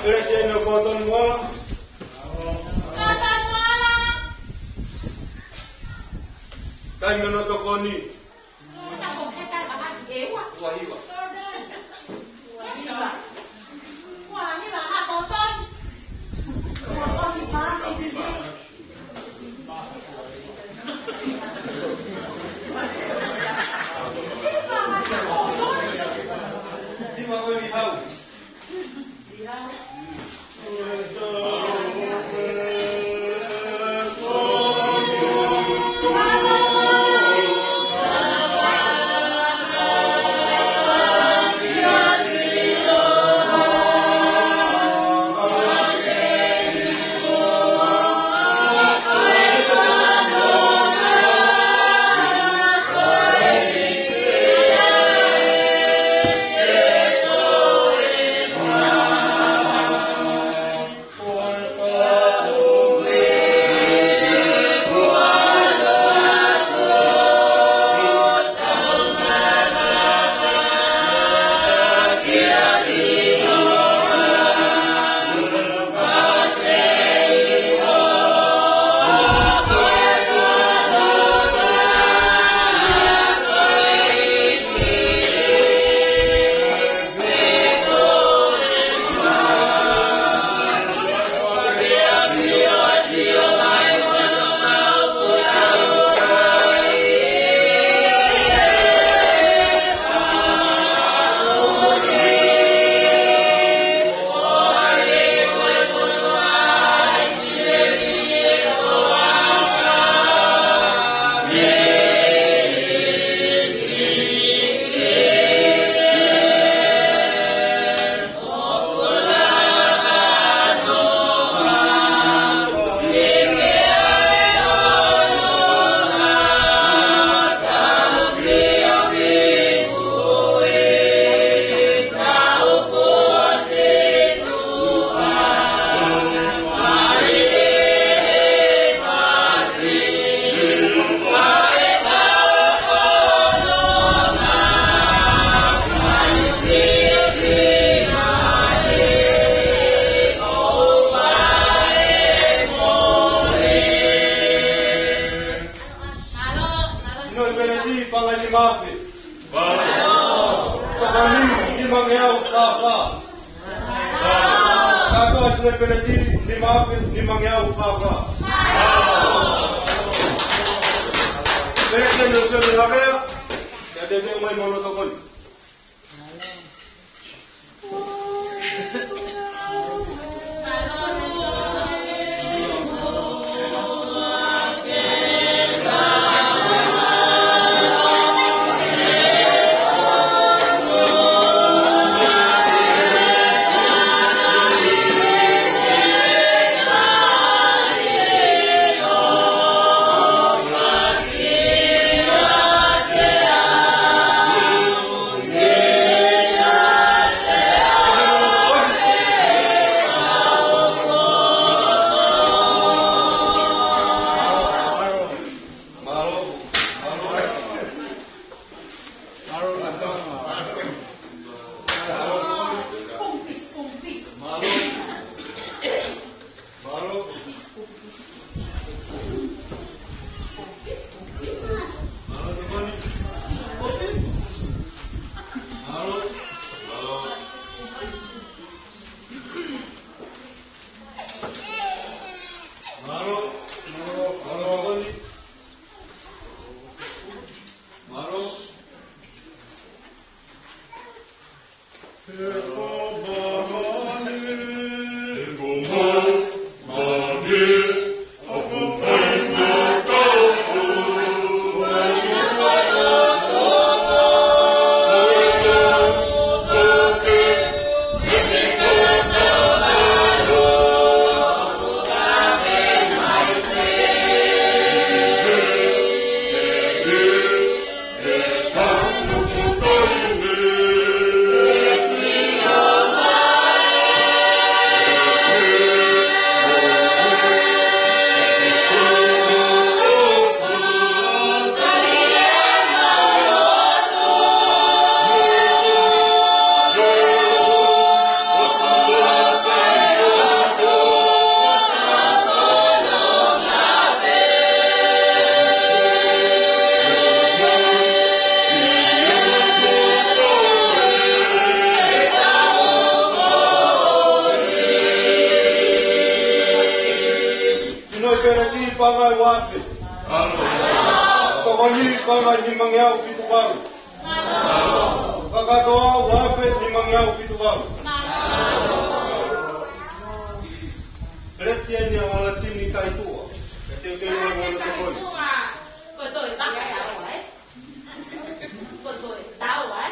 Pelesiʻeni ʻo Kōtoni Moala. Taimi hono tokoni. Ua hiva. Sino e peleti, paʻanga ʻe nima afe. Tokoni, nimangeau fā fā. Kātoa sino e peleti, nima afe, nimangeau fā fā. Peleti ʻa e Sōne Lavea, ʻe teuteu mai mo hono tokoni. Uaafe. Tokoni paʻanga nimangeau fitu valu. Kakato uaafe nimangeau fitu valu. Peleti eni ʻa Latini Taitua. Ke teuteu mai mo hono tokoni. Ko e toe paka e awa, ē? Ko e toe taua, ē?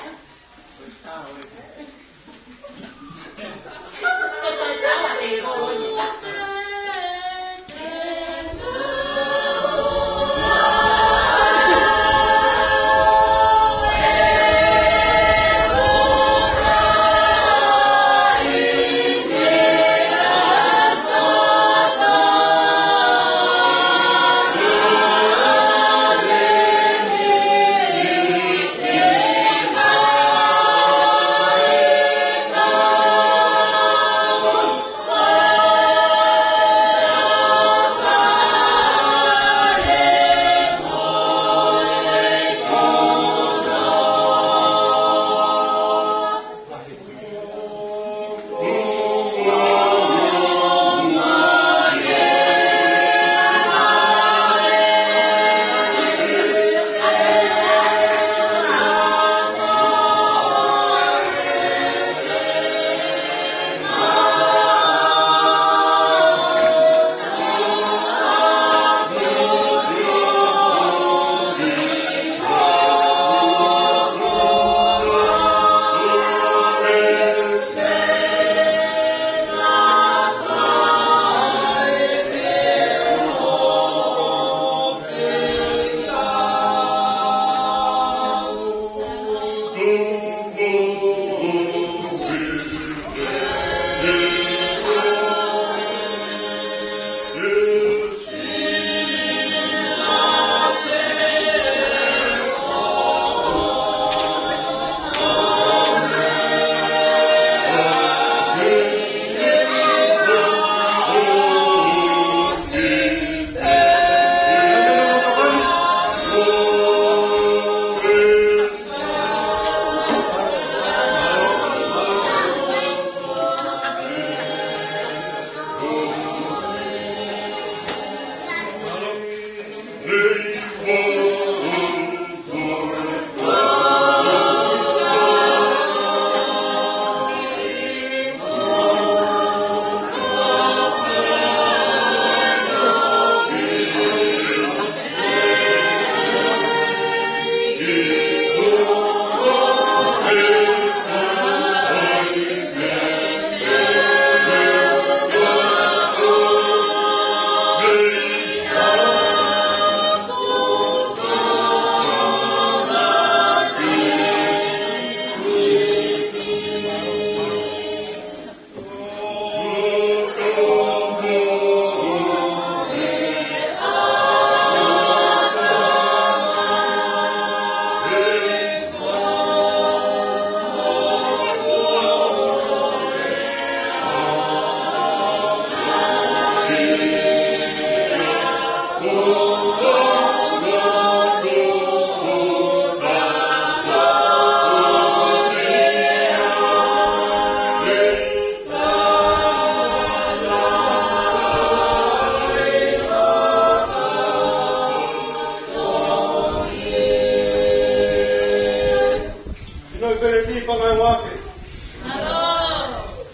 Sino i peleti paʻanga uaafe.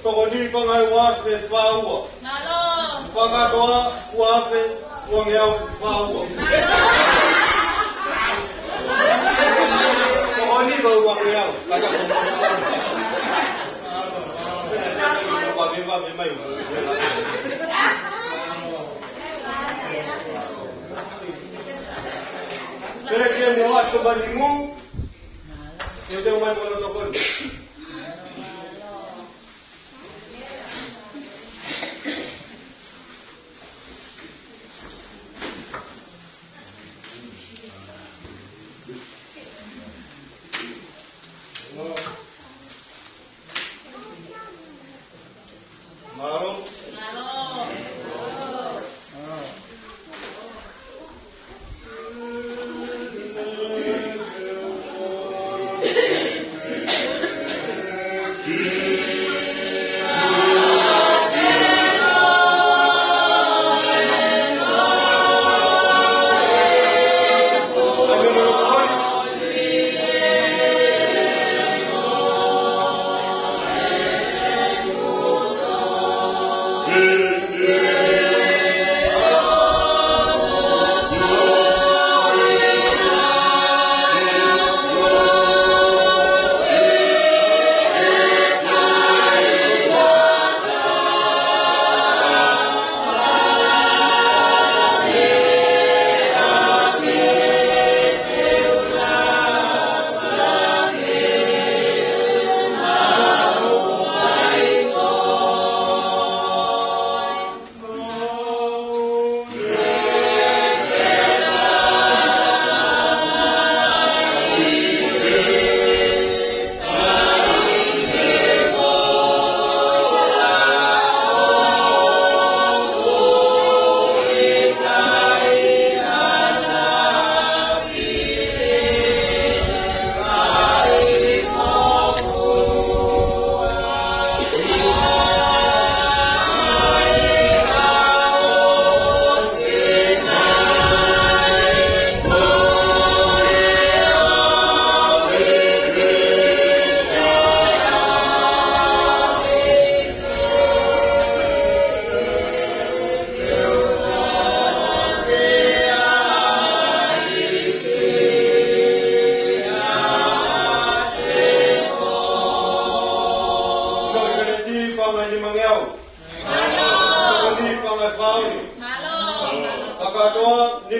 Tokoni paʻanga uaafe fā ua. Fakakātoa uaafe uangeau fā ua. Tokoni ko uangeau. Kata ko. Pele kia ni o asto bani mu. Teuteu mai mo hono tokoni. Mālō.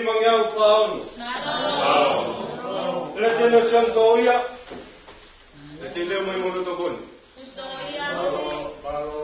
Mangeau fā ono. Mālō. Letiene Sione Toʻoia. Letiene mai mo hono tokoni. Mālō, mālō. Mālō,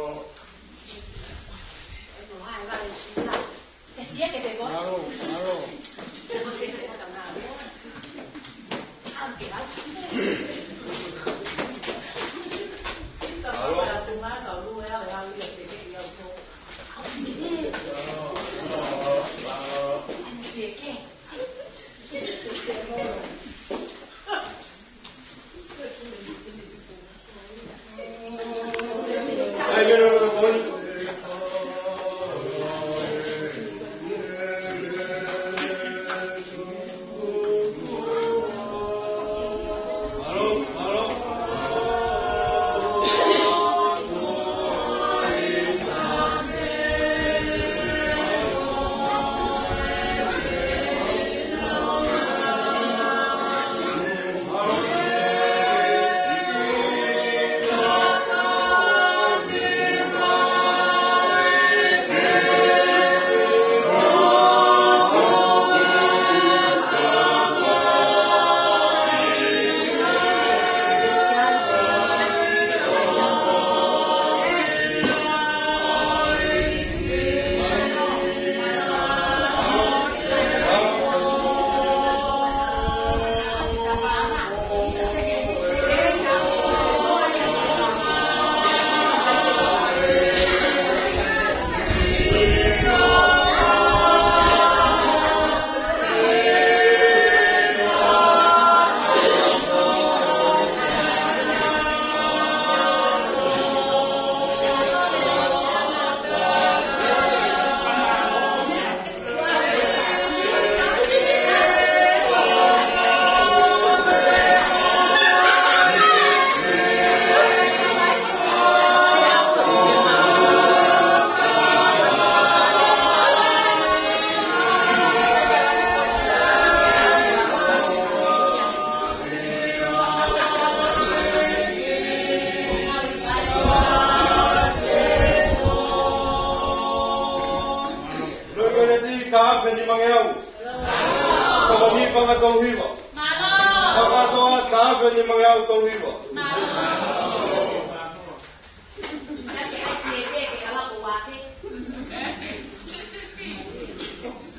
mālō. Loi Peleti, taha afe nimangeau. Tokoni Panga, tolu hiva. Fakatoa, taha afe nimangeau, tolu hiva.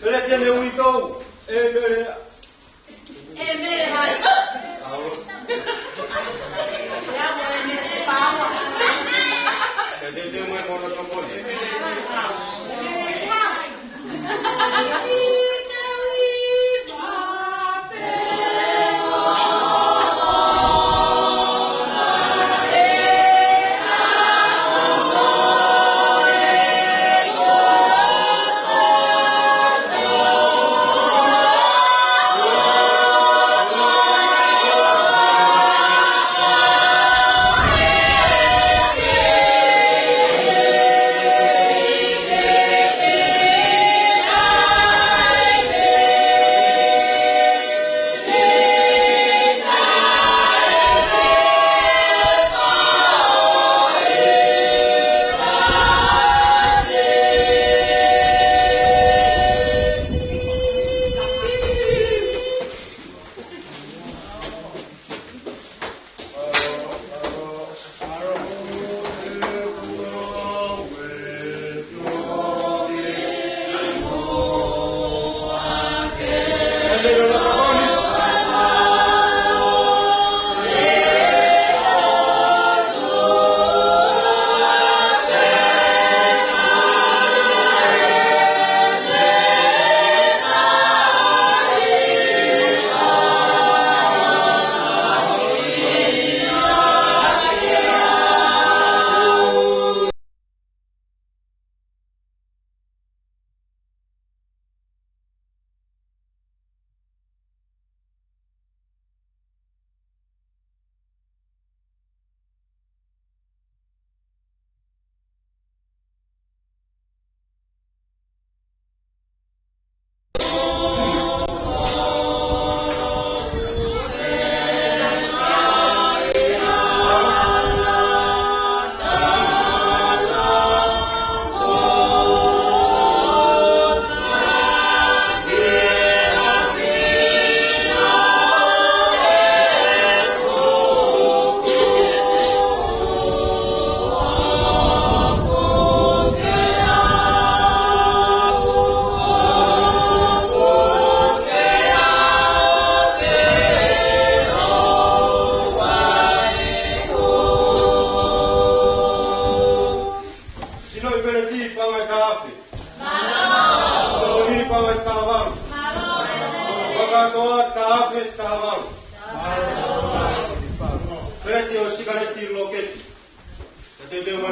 Peleti ne uitou, ʻe Mele. ʻE Mele mai. ʻAlo. ʻE Mele Paoa. ʻE Mele mai mo hono tokoni.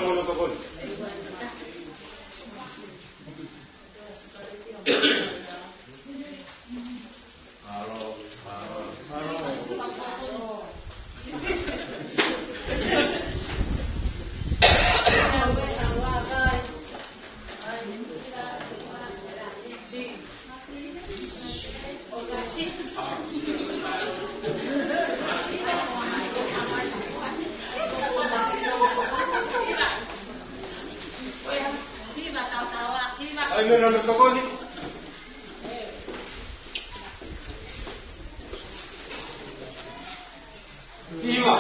Mono tokoni. ʻAi meʻa naʻa tokoni. Kiva.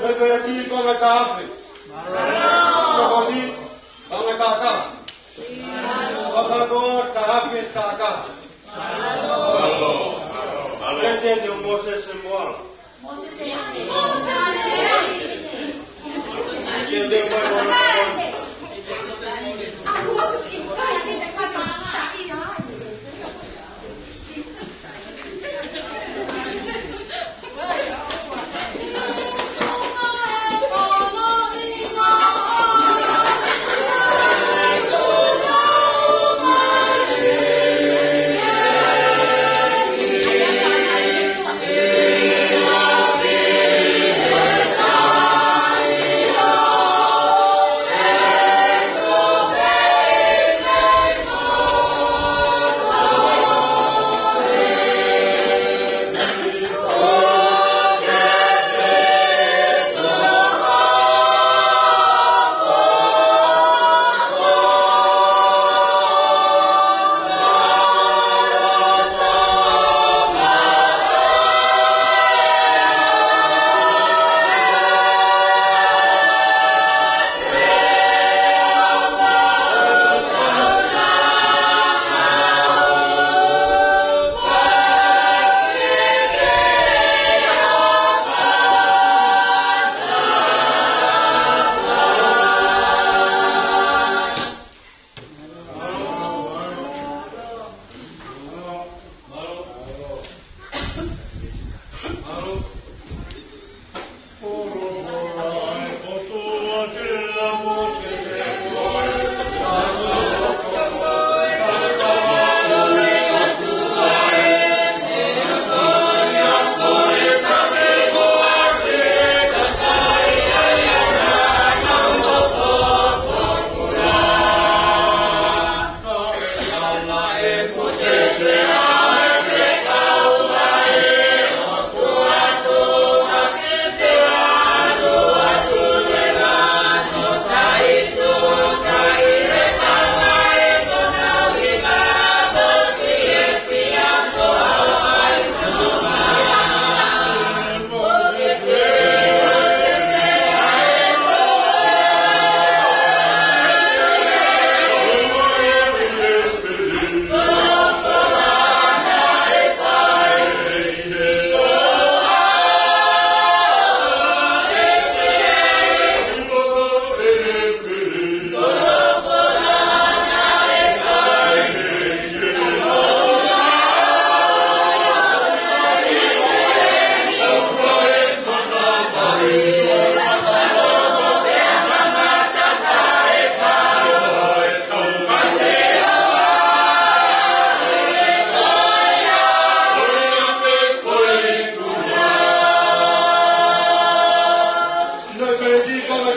Pea ko e kiʻi konga tafe. Tokoni, konga kaka. Kaka ko, tafe, kaka. Pea te ne o Mōsese Moala. Ke te mai mono.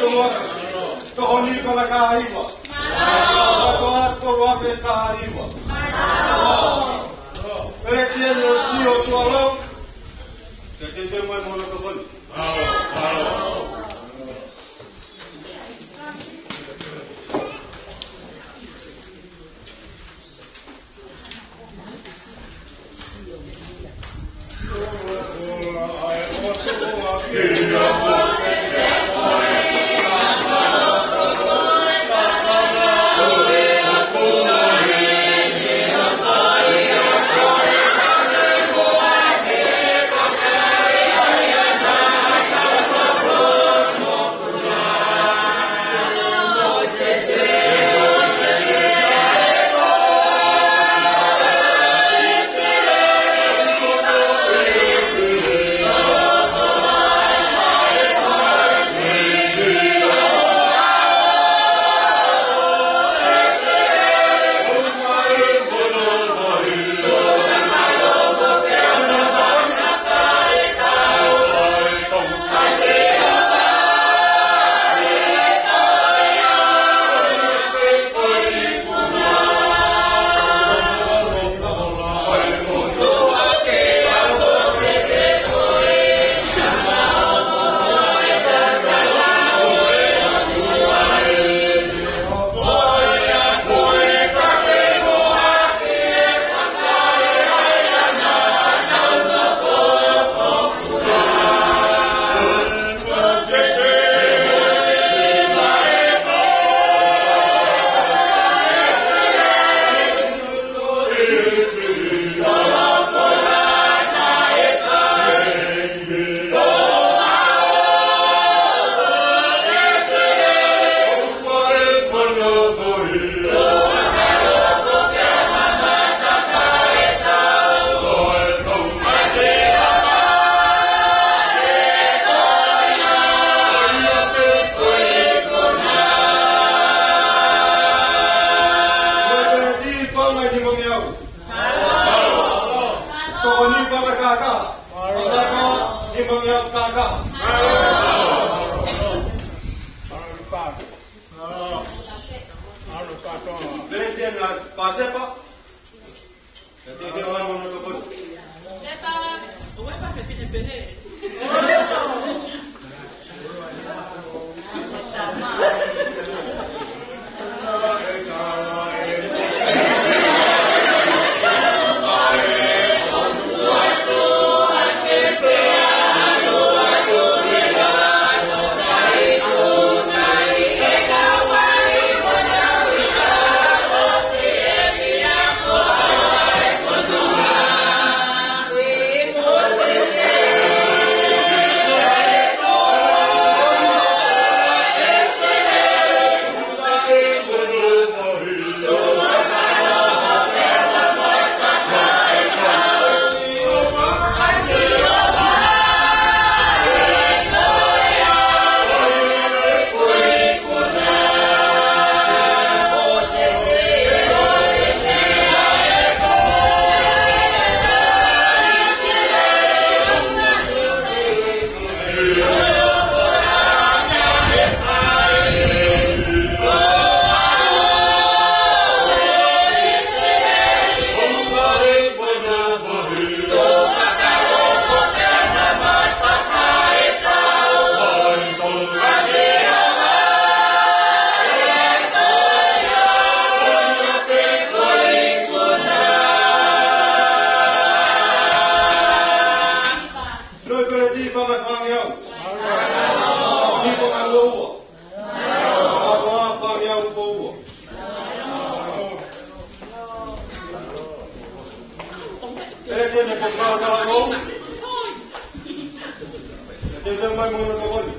Tokoni Pangakāhiva. Mālō. Mālō atu Koloape Kahaliva. Mālō. Peletiene ʻo Sio Tualou. Ke teuteu mai mo hono tokoni. Mālō. Mālō. Tokoni Pangakāhiva. Pangakāhiva, nimangeau kākā. Peletiene ʻa Pasepa. Ke teuteu mai mo hono tokoni. Sepa, ʻoua ʻe pehē pehē. Loi Peleti Pangakāhiva. Ni Pangaloua. Pangakāhiva Pangaloua. Peletiene Pangakāhiva. Teuteu mai mo hono tokoni.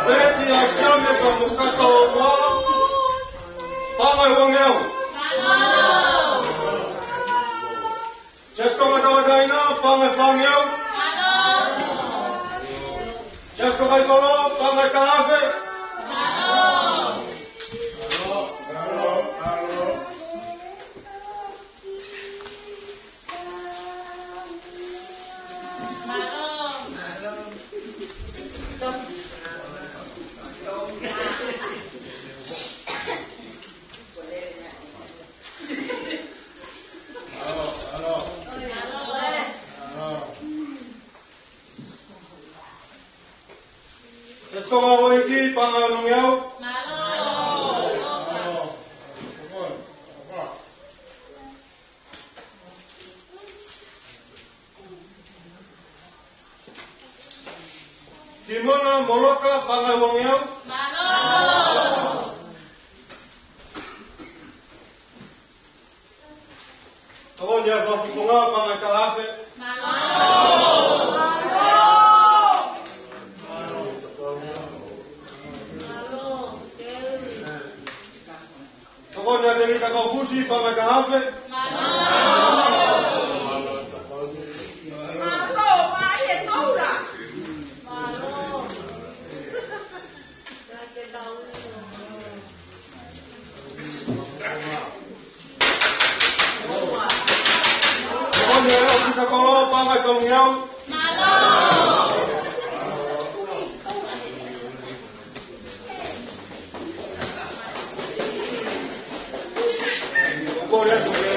Peti ʻa Sione Kamokata ʻo Moa, paʻanga ʻe uangeau. Siasi Tonga Tauʻatāina, paʻanga ʻe fāngeau. Siasi Tokaikoló, paʻanga ʻe taha afe. Siasi Tonga ʻo ʻEiki, paʻanga ʻe onongeau. Kimona Moloka, paʻanga ʻe uangeau. Fakafofonga, paʻanga ʻe taha afe. Tokoni ʻa Tevita Kaufusi, paʻanga ʻe taha afe. Tokoni ʻa ʻOfisa Kolo, paʻanga ʻe tolungeau. Kole atu ke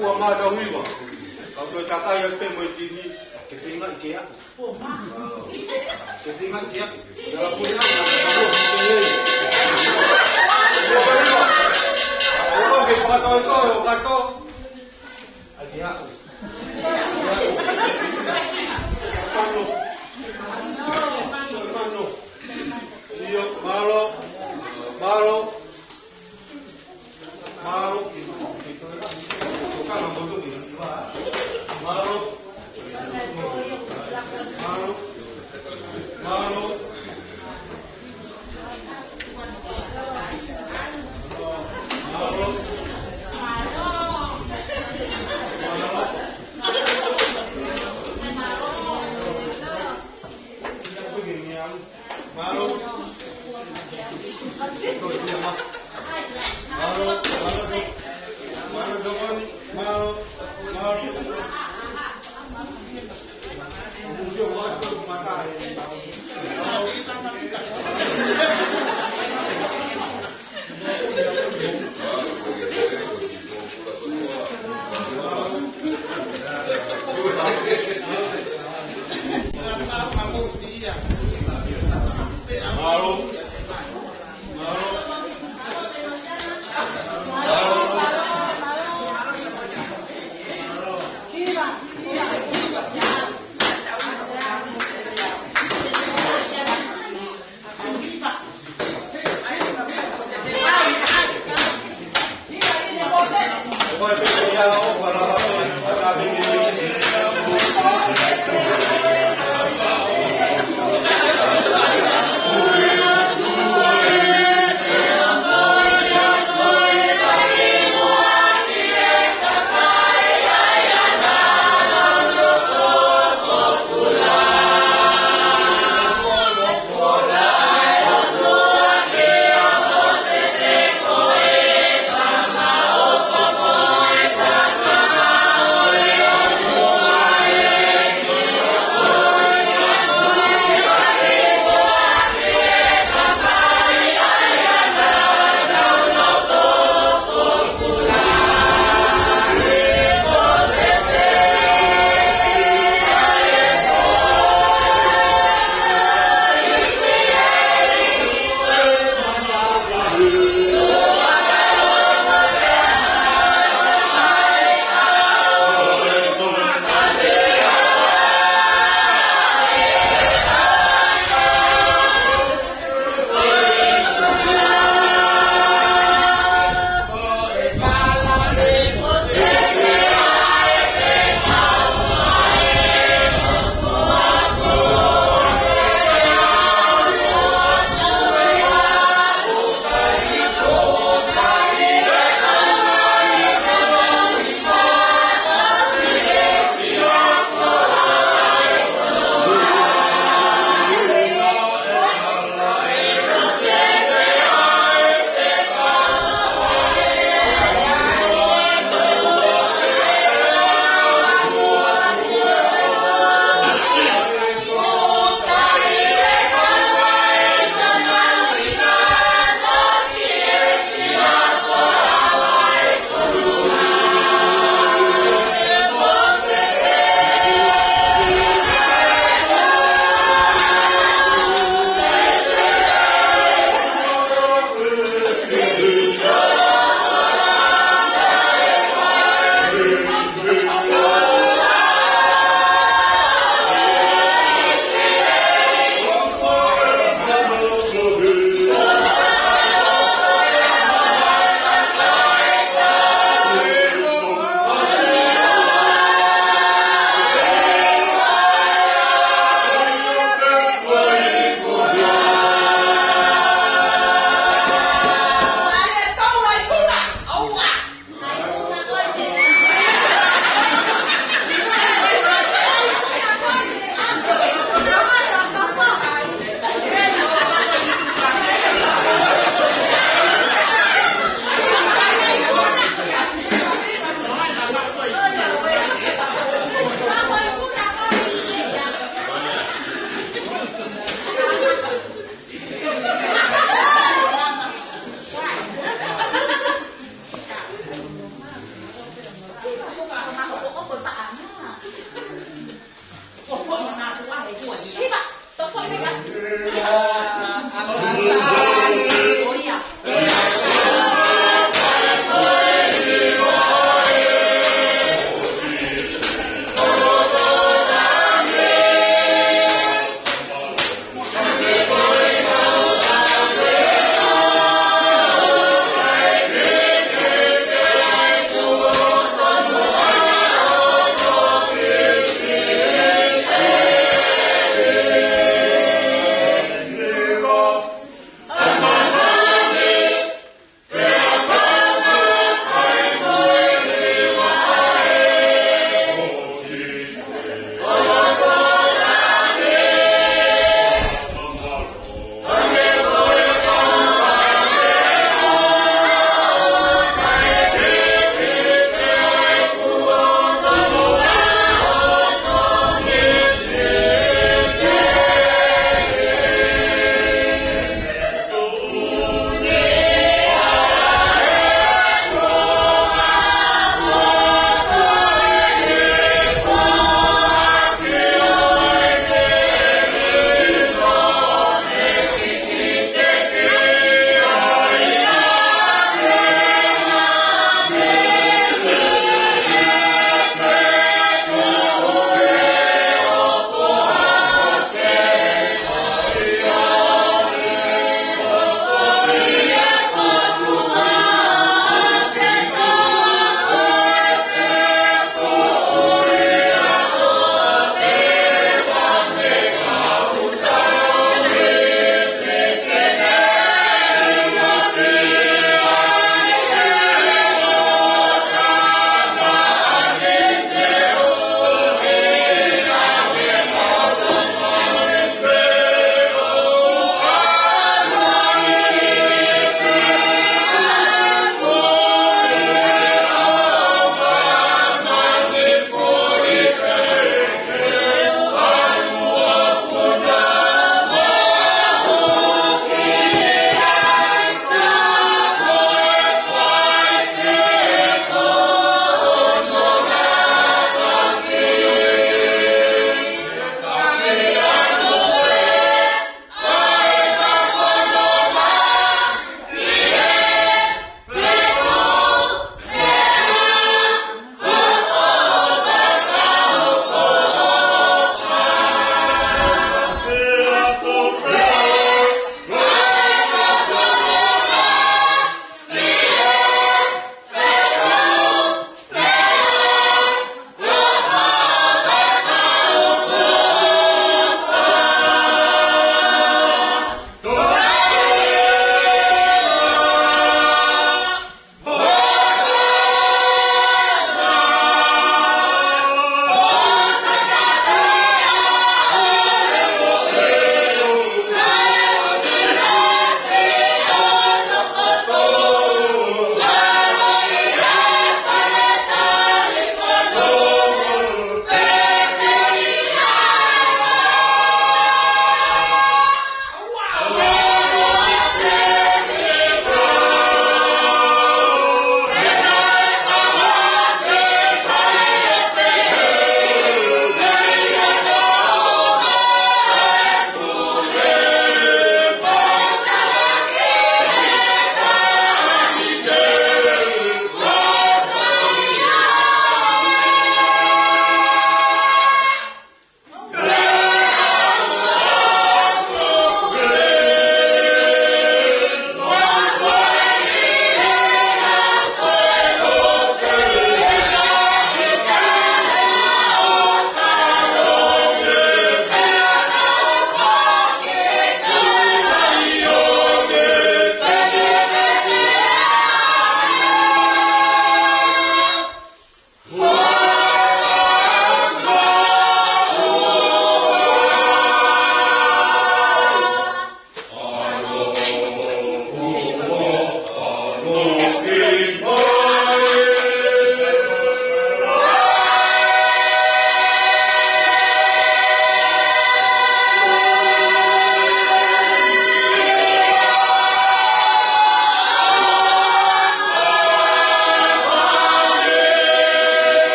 ua mata uiva. Kau toe takai atu pē mo e timi, ke feingaʻi ke ako. Ke feingaʻi ke ako. Tala puli ako, ako, ako, ako. Ako, ke fakatoʻotoʻo, ʻo kato. Ake ako. Mano. Mano. Io, mālō. Mālō. Mālō. Mālō. Mālō. Mālō.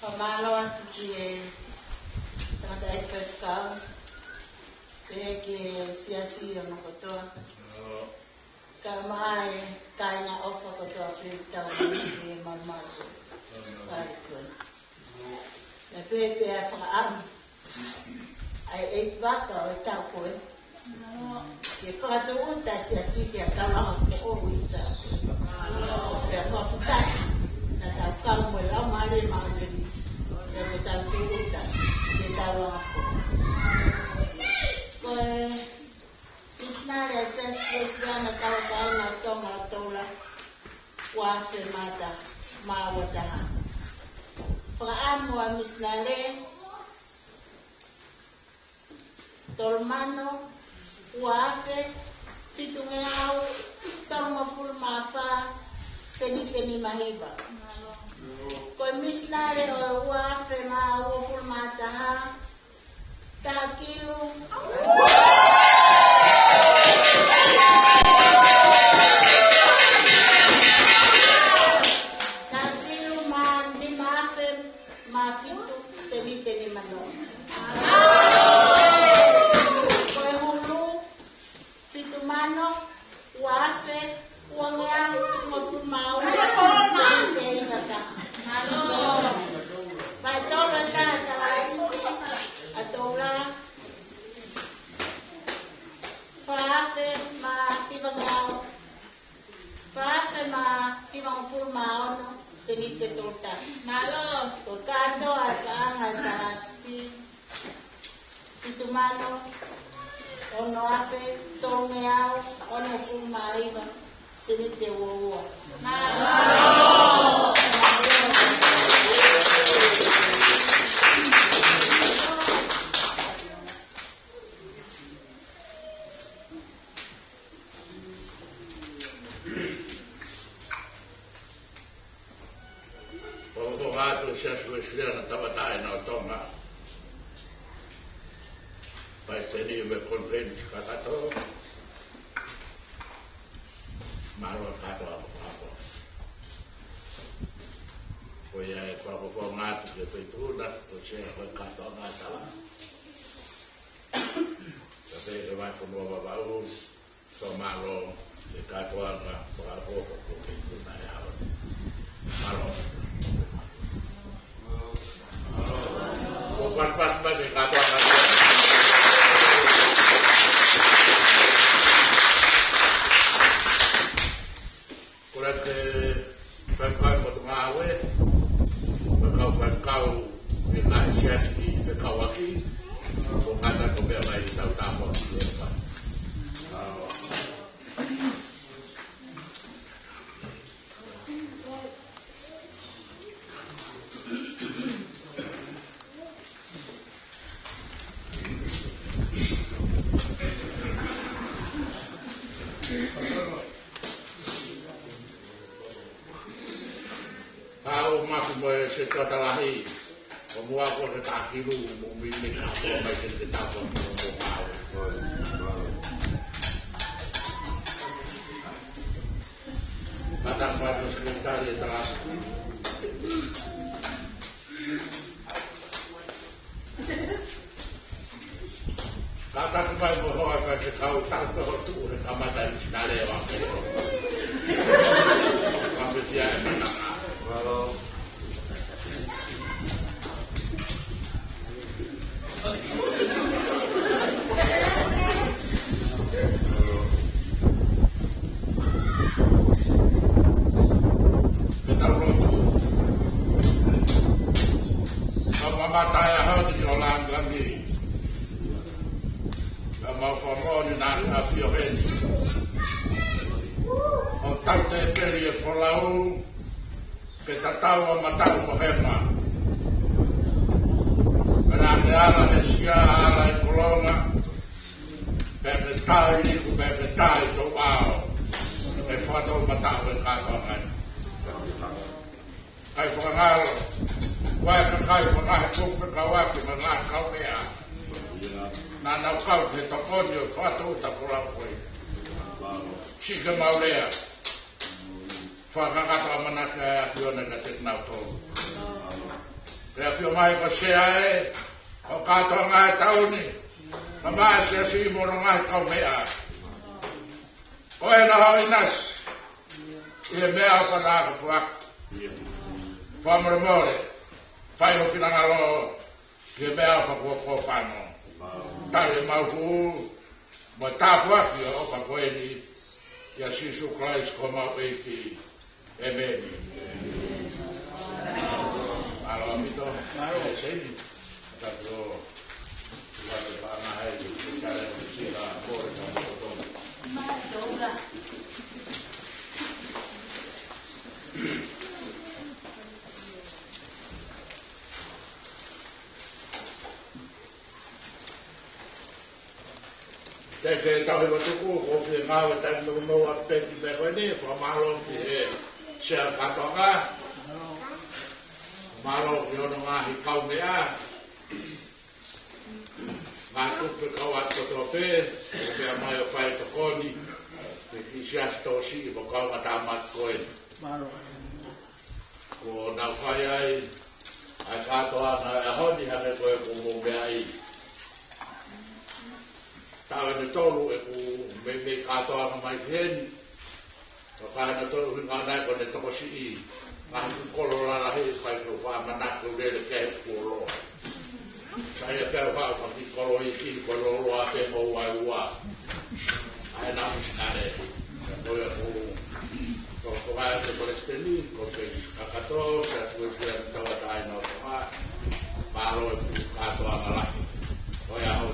Fakamālō atu ki he tangataʻeiki faifekau, pehē ki he siasi ʻo hono kotoa. Kae ʻumaʻā e kāinga ʻofa kotoa pē ʻoku tau ʻi he malumalu fale ko eni. Naʻe pehē pē ʻa e fakaʻamu ʻa e ʻeikivaka ʻo e taʻu ko eni ke fakatūʻuta e siasi ki he taulanga foʻou ʻi he taʻu. Pea fakafetaʻi naʻa tau kau mo e Laumālie Māʻoniʻoni pea mo tau tūʻuta ki he taulanga foʻou. Ko e misinale ʻa e Siasi Uēsiliana Tauʻatāina ʻo Tonga ʻo Toula, ua afe mā taha, mā ua taha. Fakaʻamu ʻa e misinale, tolu mano, ua afe, fitungeau, tolungofulu mā fā, seniti nima hiva. Ko e misinale ʻo e ua afe mā uofulu mā taha, taha kilu. Taha kilu mā nima afe mā fitu, seniti nima noa. Ko e hulu, fitu mano, ua afe, uangeau, fitungofulu mā ua, seniti hiva taha. Vahe tolu ʻe taha ʻa e Talāsiti ʻa Toula, fā afe mā hivangeau, fā afe mā hivangofulu mā ono, seniti tolu taha. Mālō. Ko e kātoa ʻa e paʻanga ʻa e Talāsiti, fitu mano, ono afe, tolungeau, onongofulu mā hiva, seniti ua ua. Mālō. ʻOku fakafofonga atu e Siasi Uēsiliana Tauʻatāina ʻo Tonga, Palesiteni mo e konifelenisi kakato, mālō kātoa mo e fakafofonga. Ko ia e fakafofonga atu ki he feituʻu na, ko e sea ko e kātoanga ʻa e tala. Ka pehē ki he Vahefonua Vavaʻu, fakamālō ki he kātoanga fakafofonga ko e feituʻu na he ʻaho ni. Mālō. Ko e pasipasi mai ki he kātoanga. Ko e laka e faifekau ʻi he Potungāue, faifekau, faifekau ʻi he ngaahi siasi fekauʻaki, ko e kātaki ko e meʻa mai ʻi he tau tāpuaki. Ka ʻoku mafi mo e setuata lahi, ʻo mua ko e takilu, mo mimi ka ko mai ke te tapo mo mo mau. Kātaki mai mo e sekelitali ʻa e Talāsiti. Kātaki mai mo e hoa ʻo e faifekau, tau pē hoʻo tuʻu he kamata ʻi he misinale ʻo ake. Ka pē sia e mananga. Ke tau lotu. Ka mamata e ʻaho ni ki ʻolunga ni. Ka mau fakamoʻoni naʻa ke ʻafio heni. ʻO tau tēpeli e folau, ke tatau ʻa mataʻu mo hema. Pea naʻa ke ala he sia, ala he kolonga, Mālō. Ko e kakai mo e ngaahi kupu fekauʻaki mo e ngaahi kaumeʻa naʻa nau kau he tokoni ʻo e fakatouʻosi ʻa e folau ko ē. Siʻi ke mau lea. Fakakakato ʻamanaki ʻa e ʻAfiona kiate kinautolu. Ke ʻafio mai ko Sea ē, ʻo kātoa ngaahi taʻu ni, ka mai Siasi mo hono ngaahi kaumeʻa. Ko ena hoʻo ʻinasi ʻi he meʻa ʻoku na ka fuak. Fakamolemole, fai ho finangalo ʻi he meʻa ʻoku fakakōpano. Tali ʻemau hū mo e tāpuaki ʻo e ʻofa ko eni, ʻia Sīsū Kalaisi ko homau ʻEiki. ʻĒmeni. Mālō ʻaupito. Mālō. ʻE, Seini. Tapu ʻo. Ua te panga hai, te kare, te sila, kore, ka mo to. Te ke tau hiva tuku, ko fie ngāue taimi nounou ʻa e peti pē ko eni, fakamālō ki he Sea kātoanga. Mālō ki hono ngaahi kaumeʻa. Ngaahi kupu fekauʻaki kotoa pē, ʻoku meʻa mai ʻo fai tokoni, ki he Siasi tokosiʻi mo e kau ngata matu ko eni. Mālō. Kuo nau fai ai ʻa e kātoanga ʻo e ʻaho ni hangē ko ē kuo mou meaʻi. Taʻu ʻe tolu ʻeku meimei kātoanga mai ki heni. Ka ko e ʻuhinga ʻona ko ʻene tokosiʻi ngaahi kiʻi kolo lalahi, ʻikai ke u faʻa manako ke u lele ki ai he kuoloa. Sai ia pea u haʻu faki kolo iiki ko e lōloa pē mo ua ua. ʻA e nau misinale. Ko ia ko, ko, ko ia ko e palesiteni, ko Peni Kakato, Sea Kuesia ni Tauʻatāina ʻo Tonga. Mālō e fuʻu kātoanga lahi. Ko ia hau.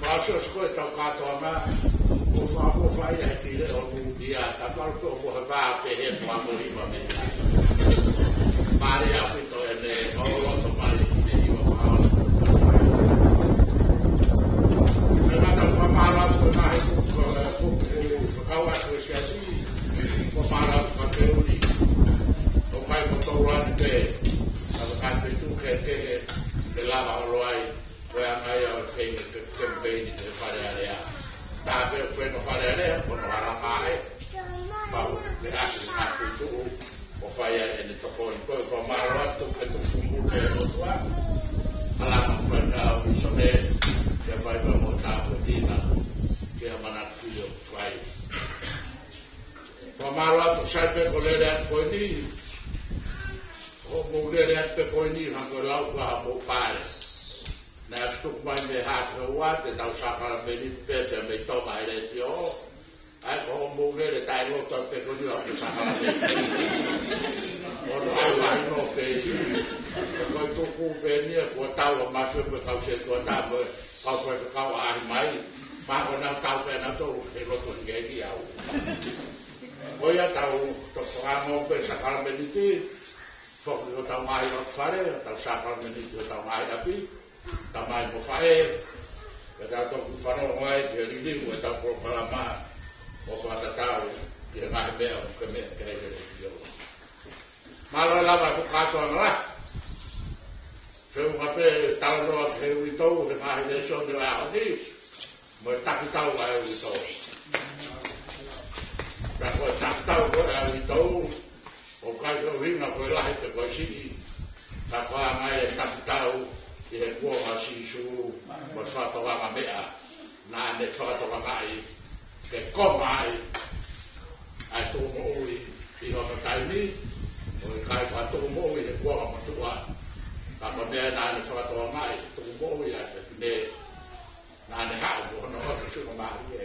Mālō siʻi ko e tau kātoanga, ko fa, ko fa ia he pile ʻo nu ia, ta malu pē ʻo ko he vā pē he fua mo hiva me. Mālō ʻaupito ʻene ʻo loto mai, ne hiva fua. Ko e ngata fakamālō atu ko e ngaahi kupu, kupu, kupu, fakau atu e Siasi, ko mālō atu ka ke uni. ʻOku ʻikai ko tolu ʻanepē, ka ko e ngaahi feituʻu kehekehe, ke lava holo ai, ko e anga ia ʻo e feinga ke, ke pei ni ke Fale Alea. Tā pē feinga Fale Alea, ko hono hala mai, pau ke ʻasi ngaahi feituʻu, ʻo fai ai ʻene tokoni. Ko e fakamālō atu ke tuku mute e ʻOtua. Alama fai ka au i sone, ke fai ka mo tāpuekina, ke ʻamanaki fili ʻoku fai. Fakamālō atu sai pē ko e lele atu ko eni, hoʻomou lele atu pē ko eni, hangē ko e lau ko ē ʻa homou pale. Naʻe tuku mai mei he hafe ua, te tau sākalamēniti pē, pea mei Tonga e letiō. ʻA ia ko hoʻomou lele taʻeloto pē ko eni ʻo ke sākalamēniti. ʻO no ai vahi no pē. Ko e tuku pē eni ʻa kuo tau ʻa Mafio pē kau se tua tā mo e kau faifekau ʻaʻahi mai. Mahalo ko ʻenau tau pē ʻenau tau he loto hiki hiki au. Ko ia tau tokoango pē sākalamēniti. Foki hotau ngaahi lotu fale, tau sākalamēniti hotau ngaahi ʻapi, tamai mo faʻē, pea tau toki fanongo ai ki he liliu ʻetau polokalama ʻo fakatatau ki he ngaahi meʻa ʻoku ke meʻa ki ai he letiō. Mālō e lava e kātoanga lahi. Feʻunga pē talanoa ki he uitou, he ngaahi lēsoni ʻo e ʻaho ni. Mo e takitau ʻa e uitou. Pea ko e takitau ko ē ʻa e uitou, ʻoku ʻikai ko e ʻuhinga ko e lahi pe ko e siʻi. Ka ko e anga e takitau ʻi he kuonga ʻo Sīsū, mo e fakatokangaʻi meʻa naʻa ne fakatokangaʻi ke konga ai ʻa e tukumoʻui ʻi hono taimi, ʻoku ʻikai ko ha tukumoʻui he kuonga motuʻa. Ka ko e meʻa naʻa ne fakatokangaʻi, tukumoʻui ʻa e fefine, naʻa ne haʻu mo hono ʻotu suka mālie.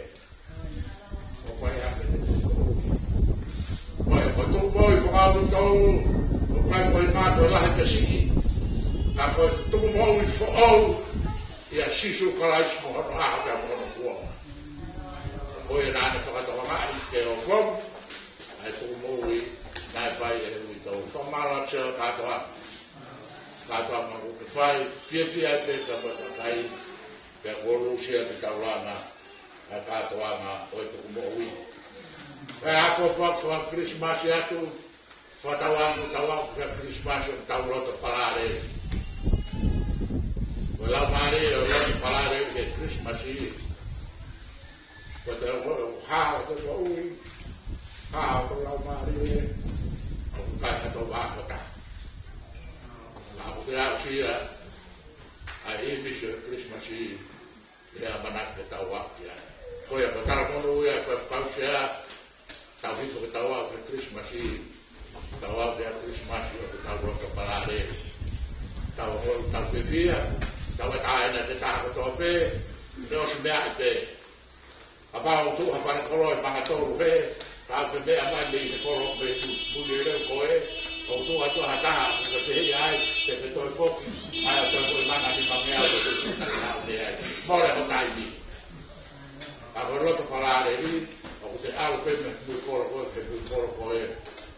ʻO ko e ʻa e tukumoʻui. Ko e, ko e tukumoʻui fakautau, ʻoku ʻikai ko e ʻuhinga ko e lahi pe siʻi. Ka ko e tukumoʻui foʻou, ʻia Sīsū Kalaisi mo hono ʻaho pea mo hono kuonga. Ko ia naʻa ne fakatokangaʻi ke ʻofongi ʻa e tukumoʻui naʻe fai ʻe he uitou. Fakamālō atu kātoa. Kātoa ma ku ke fai, fiefia ai pē ka ma ka kai, pea kuo lusia ke taulanga ʻa e kātoanga ʻo e tukumoʻui. Pea ako faka-Kilisimasi atu, Fakatauange ʻoku tau aʻu ki he Kilisimasi ʻoku tau loto palalele. Ko e laumālie ʻo e loto palalele ki he Kilisimasi. Ko e te o hao ko e ui. Hao ko e laumālie. ʻOku ʻikai ha toe vā ko ta. Ka ʻoku te aʻusia ʻa e ʻīmisi ʻo e Kilisimasi. ʻI he ʻamanaki ke tau aʻu ki ai. Ko ia ko e talamonū ia ko e fakaʻusia, tau hifo ke tau aʻu ki he Kilisimasi, tau aʻu ki he Kilisimasi ʻoku tau loto palalele. Tau hoi, tau fiefia, tau e taʻahine te taha kotoa pē, te ʻosi meʻa ai pē. Kapau ʻoku tuʻu ha fale kolo ʻi Mangatolu hē, ka ʻoku ke meʻa mai mei he kolo mei tu, muli e leo ko ē, ʻoku tuʻu atu ha taha, ʻoku ke tehi ai, te ke toe foki, ʻai ʻo toe foki manga ni mangeau, te ke tuʻu na au te ai. Mole ho taimi. Ka ko e loto palalele, ʻoku te ʻalu pē mei he mui kolo ko ē, ki he mui kolo ko ē,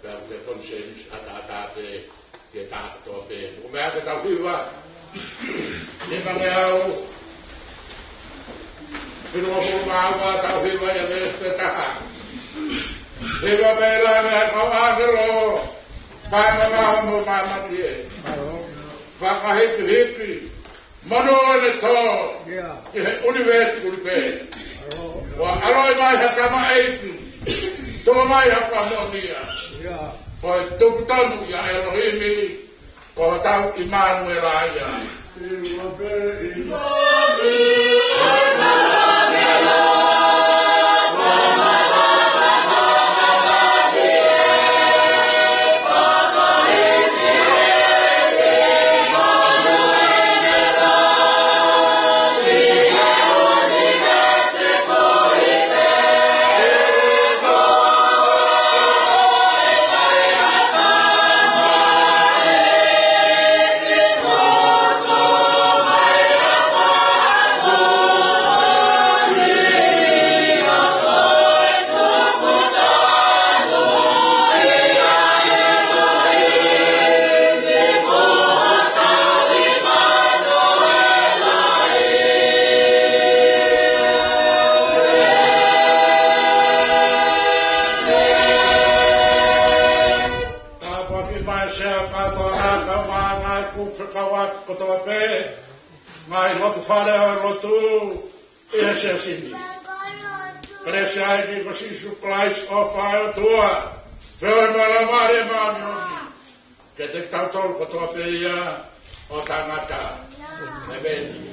pea ʻoku te konisēnisi ʻataʻatā pē, ke taha kotoa pē. Ko e meʻa ke tau hiva. Nimangeau fitu ua pulu mā ua tau hiva ia mei he taha. Hiva mei langi ʻa e kau ʻāngelo. Kae mamaho mo māmani ē. Fakahikihiki. Monū ʻene tō. ʻIa. ʻI he ʻunivēsi ʻuli pē. ʻAlo. ʻOku ʻaloʻi mai ha tamaiki. Tuku mai ha fakamoʻoni ia. ʻIa. Ko e tuku tonu ia ʻElohimi. Ko hotau ʻImanuela ia. Tāpuaki mai Sea kātoa, ngaahi kupu fekauʻaki kotoa pē, ngaahi lotu fale ʻo e lotu ʻi he Siasi ni. Kelesi ʻa e ʻEiki ko Sīsū Kalaisi, ʻofa ʻa e ʻOtua, feohi mo e Laumālie Māʻoniʻoni, ke tau tolu kotoa pē ia ʻo taʻengata. ʻEmeni.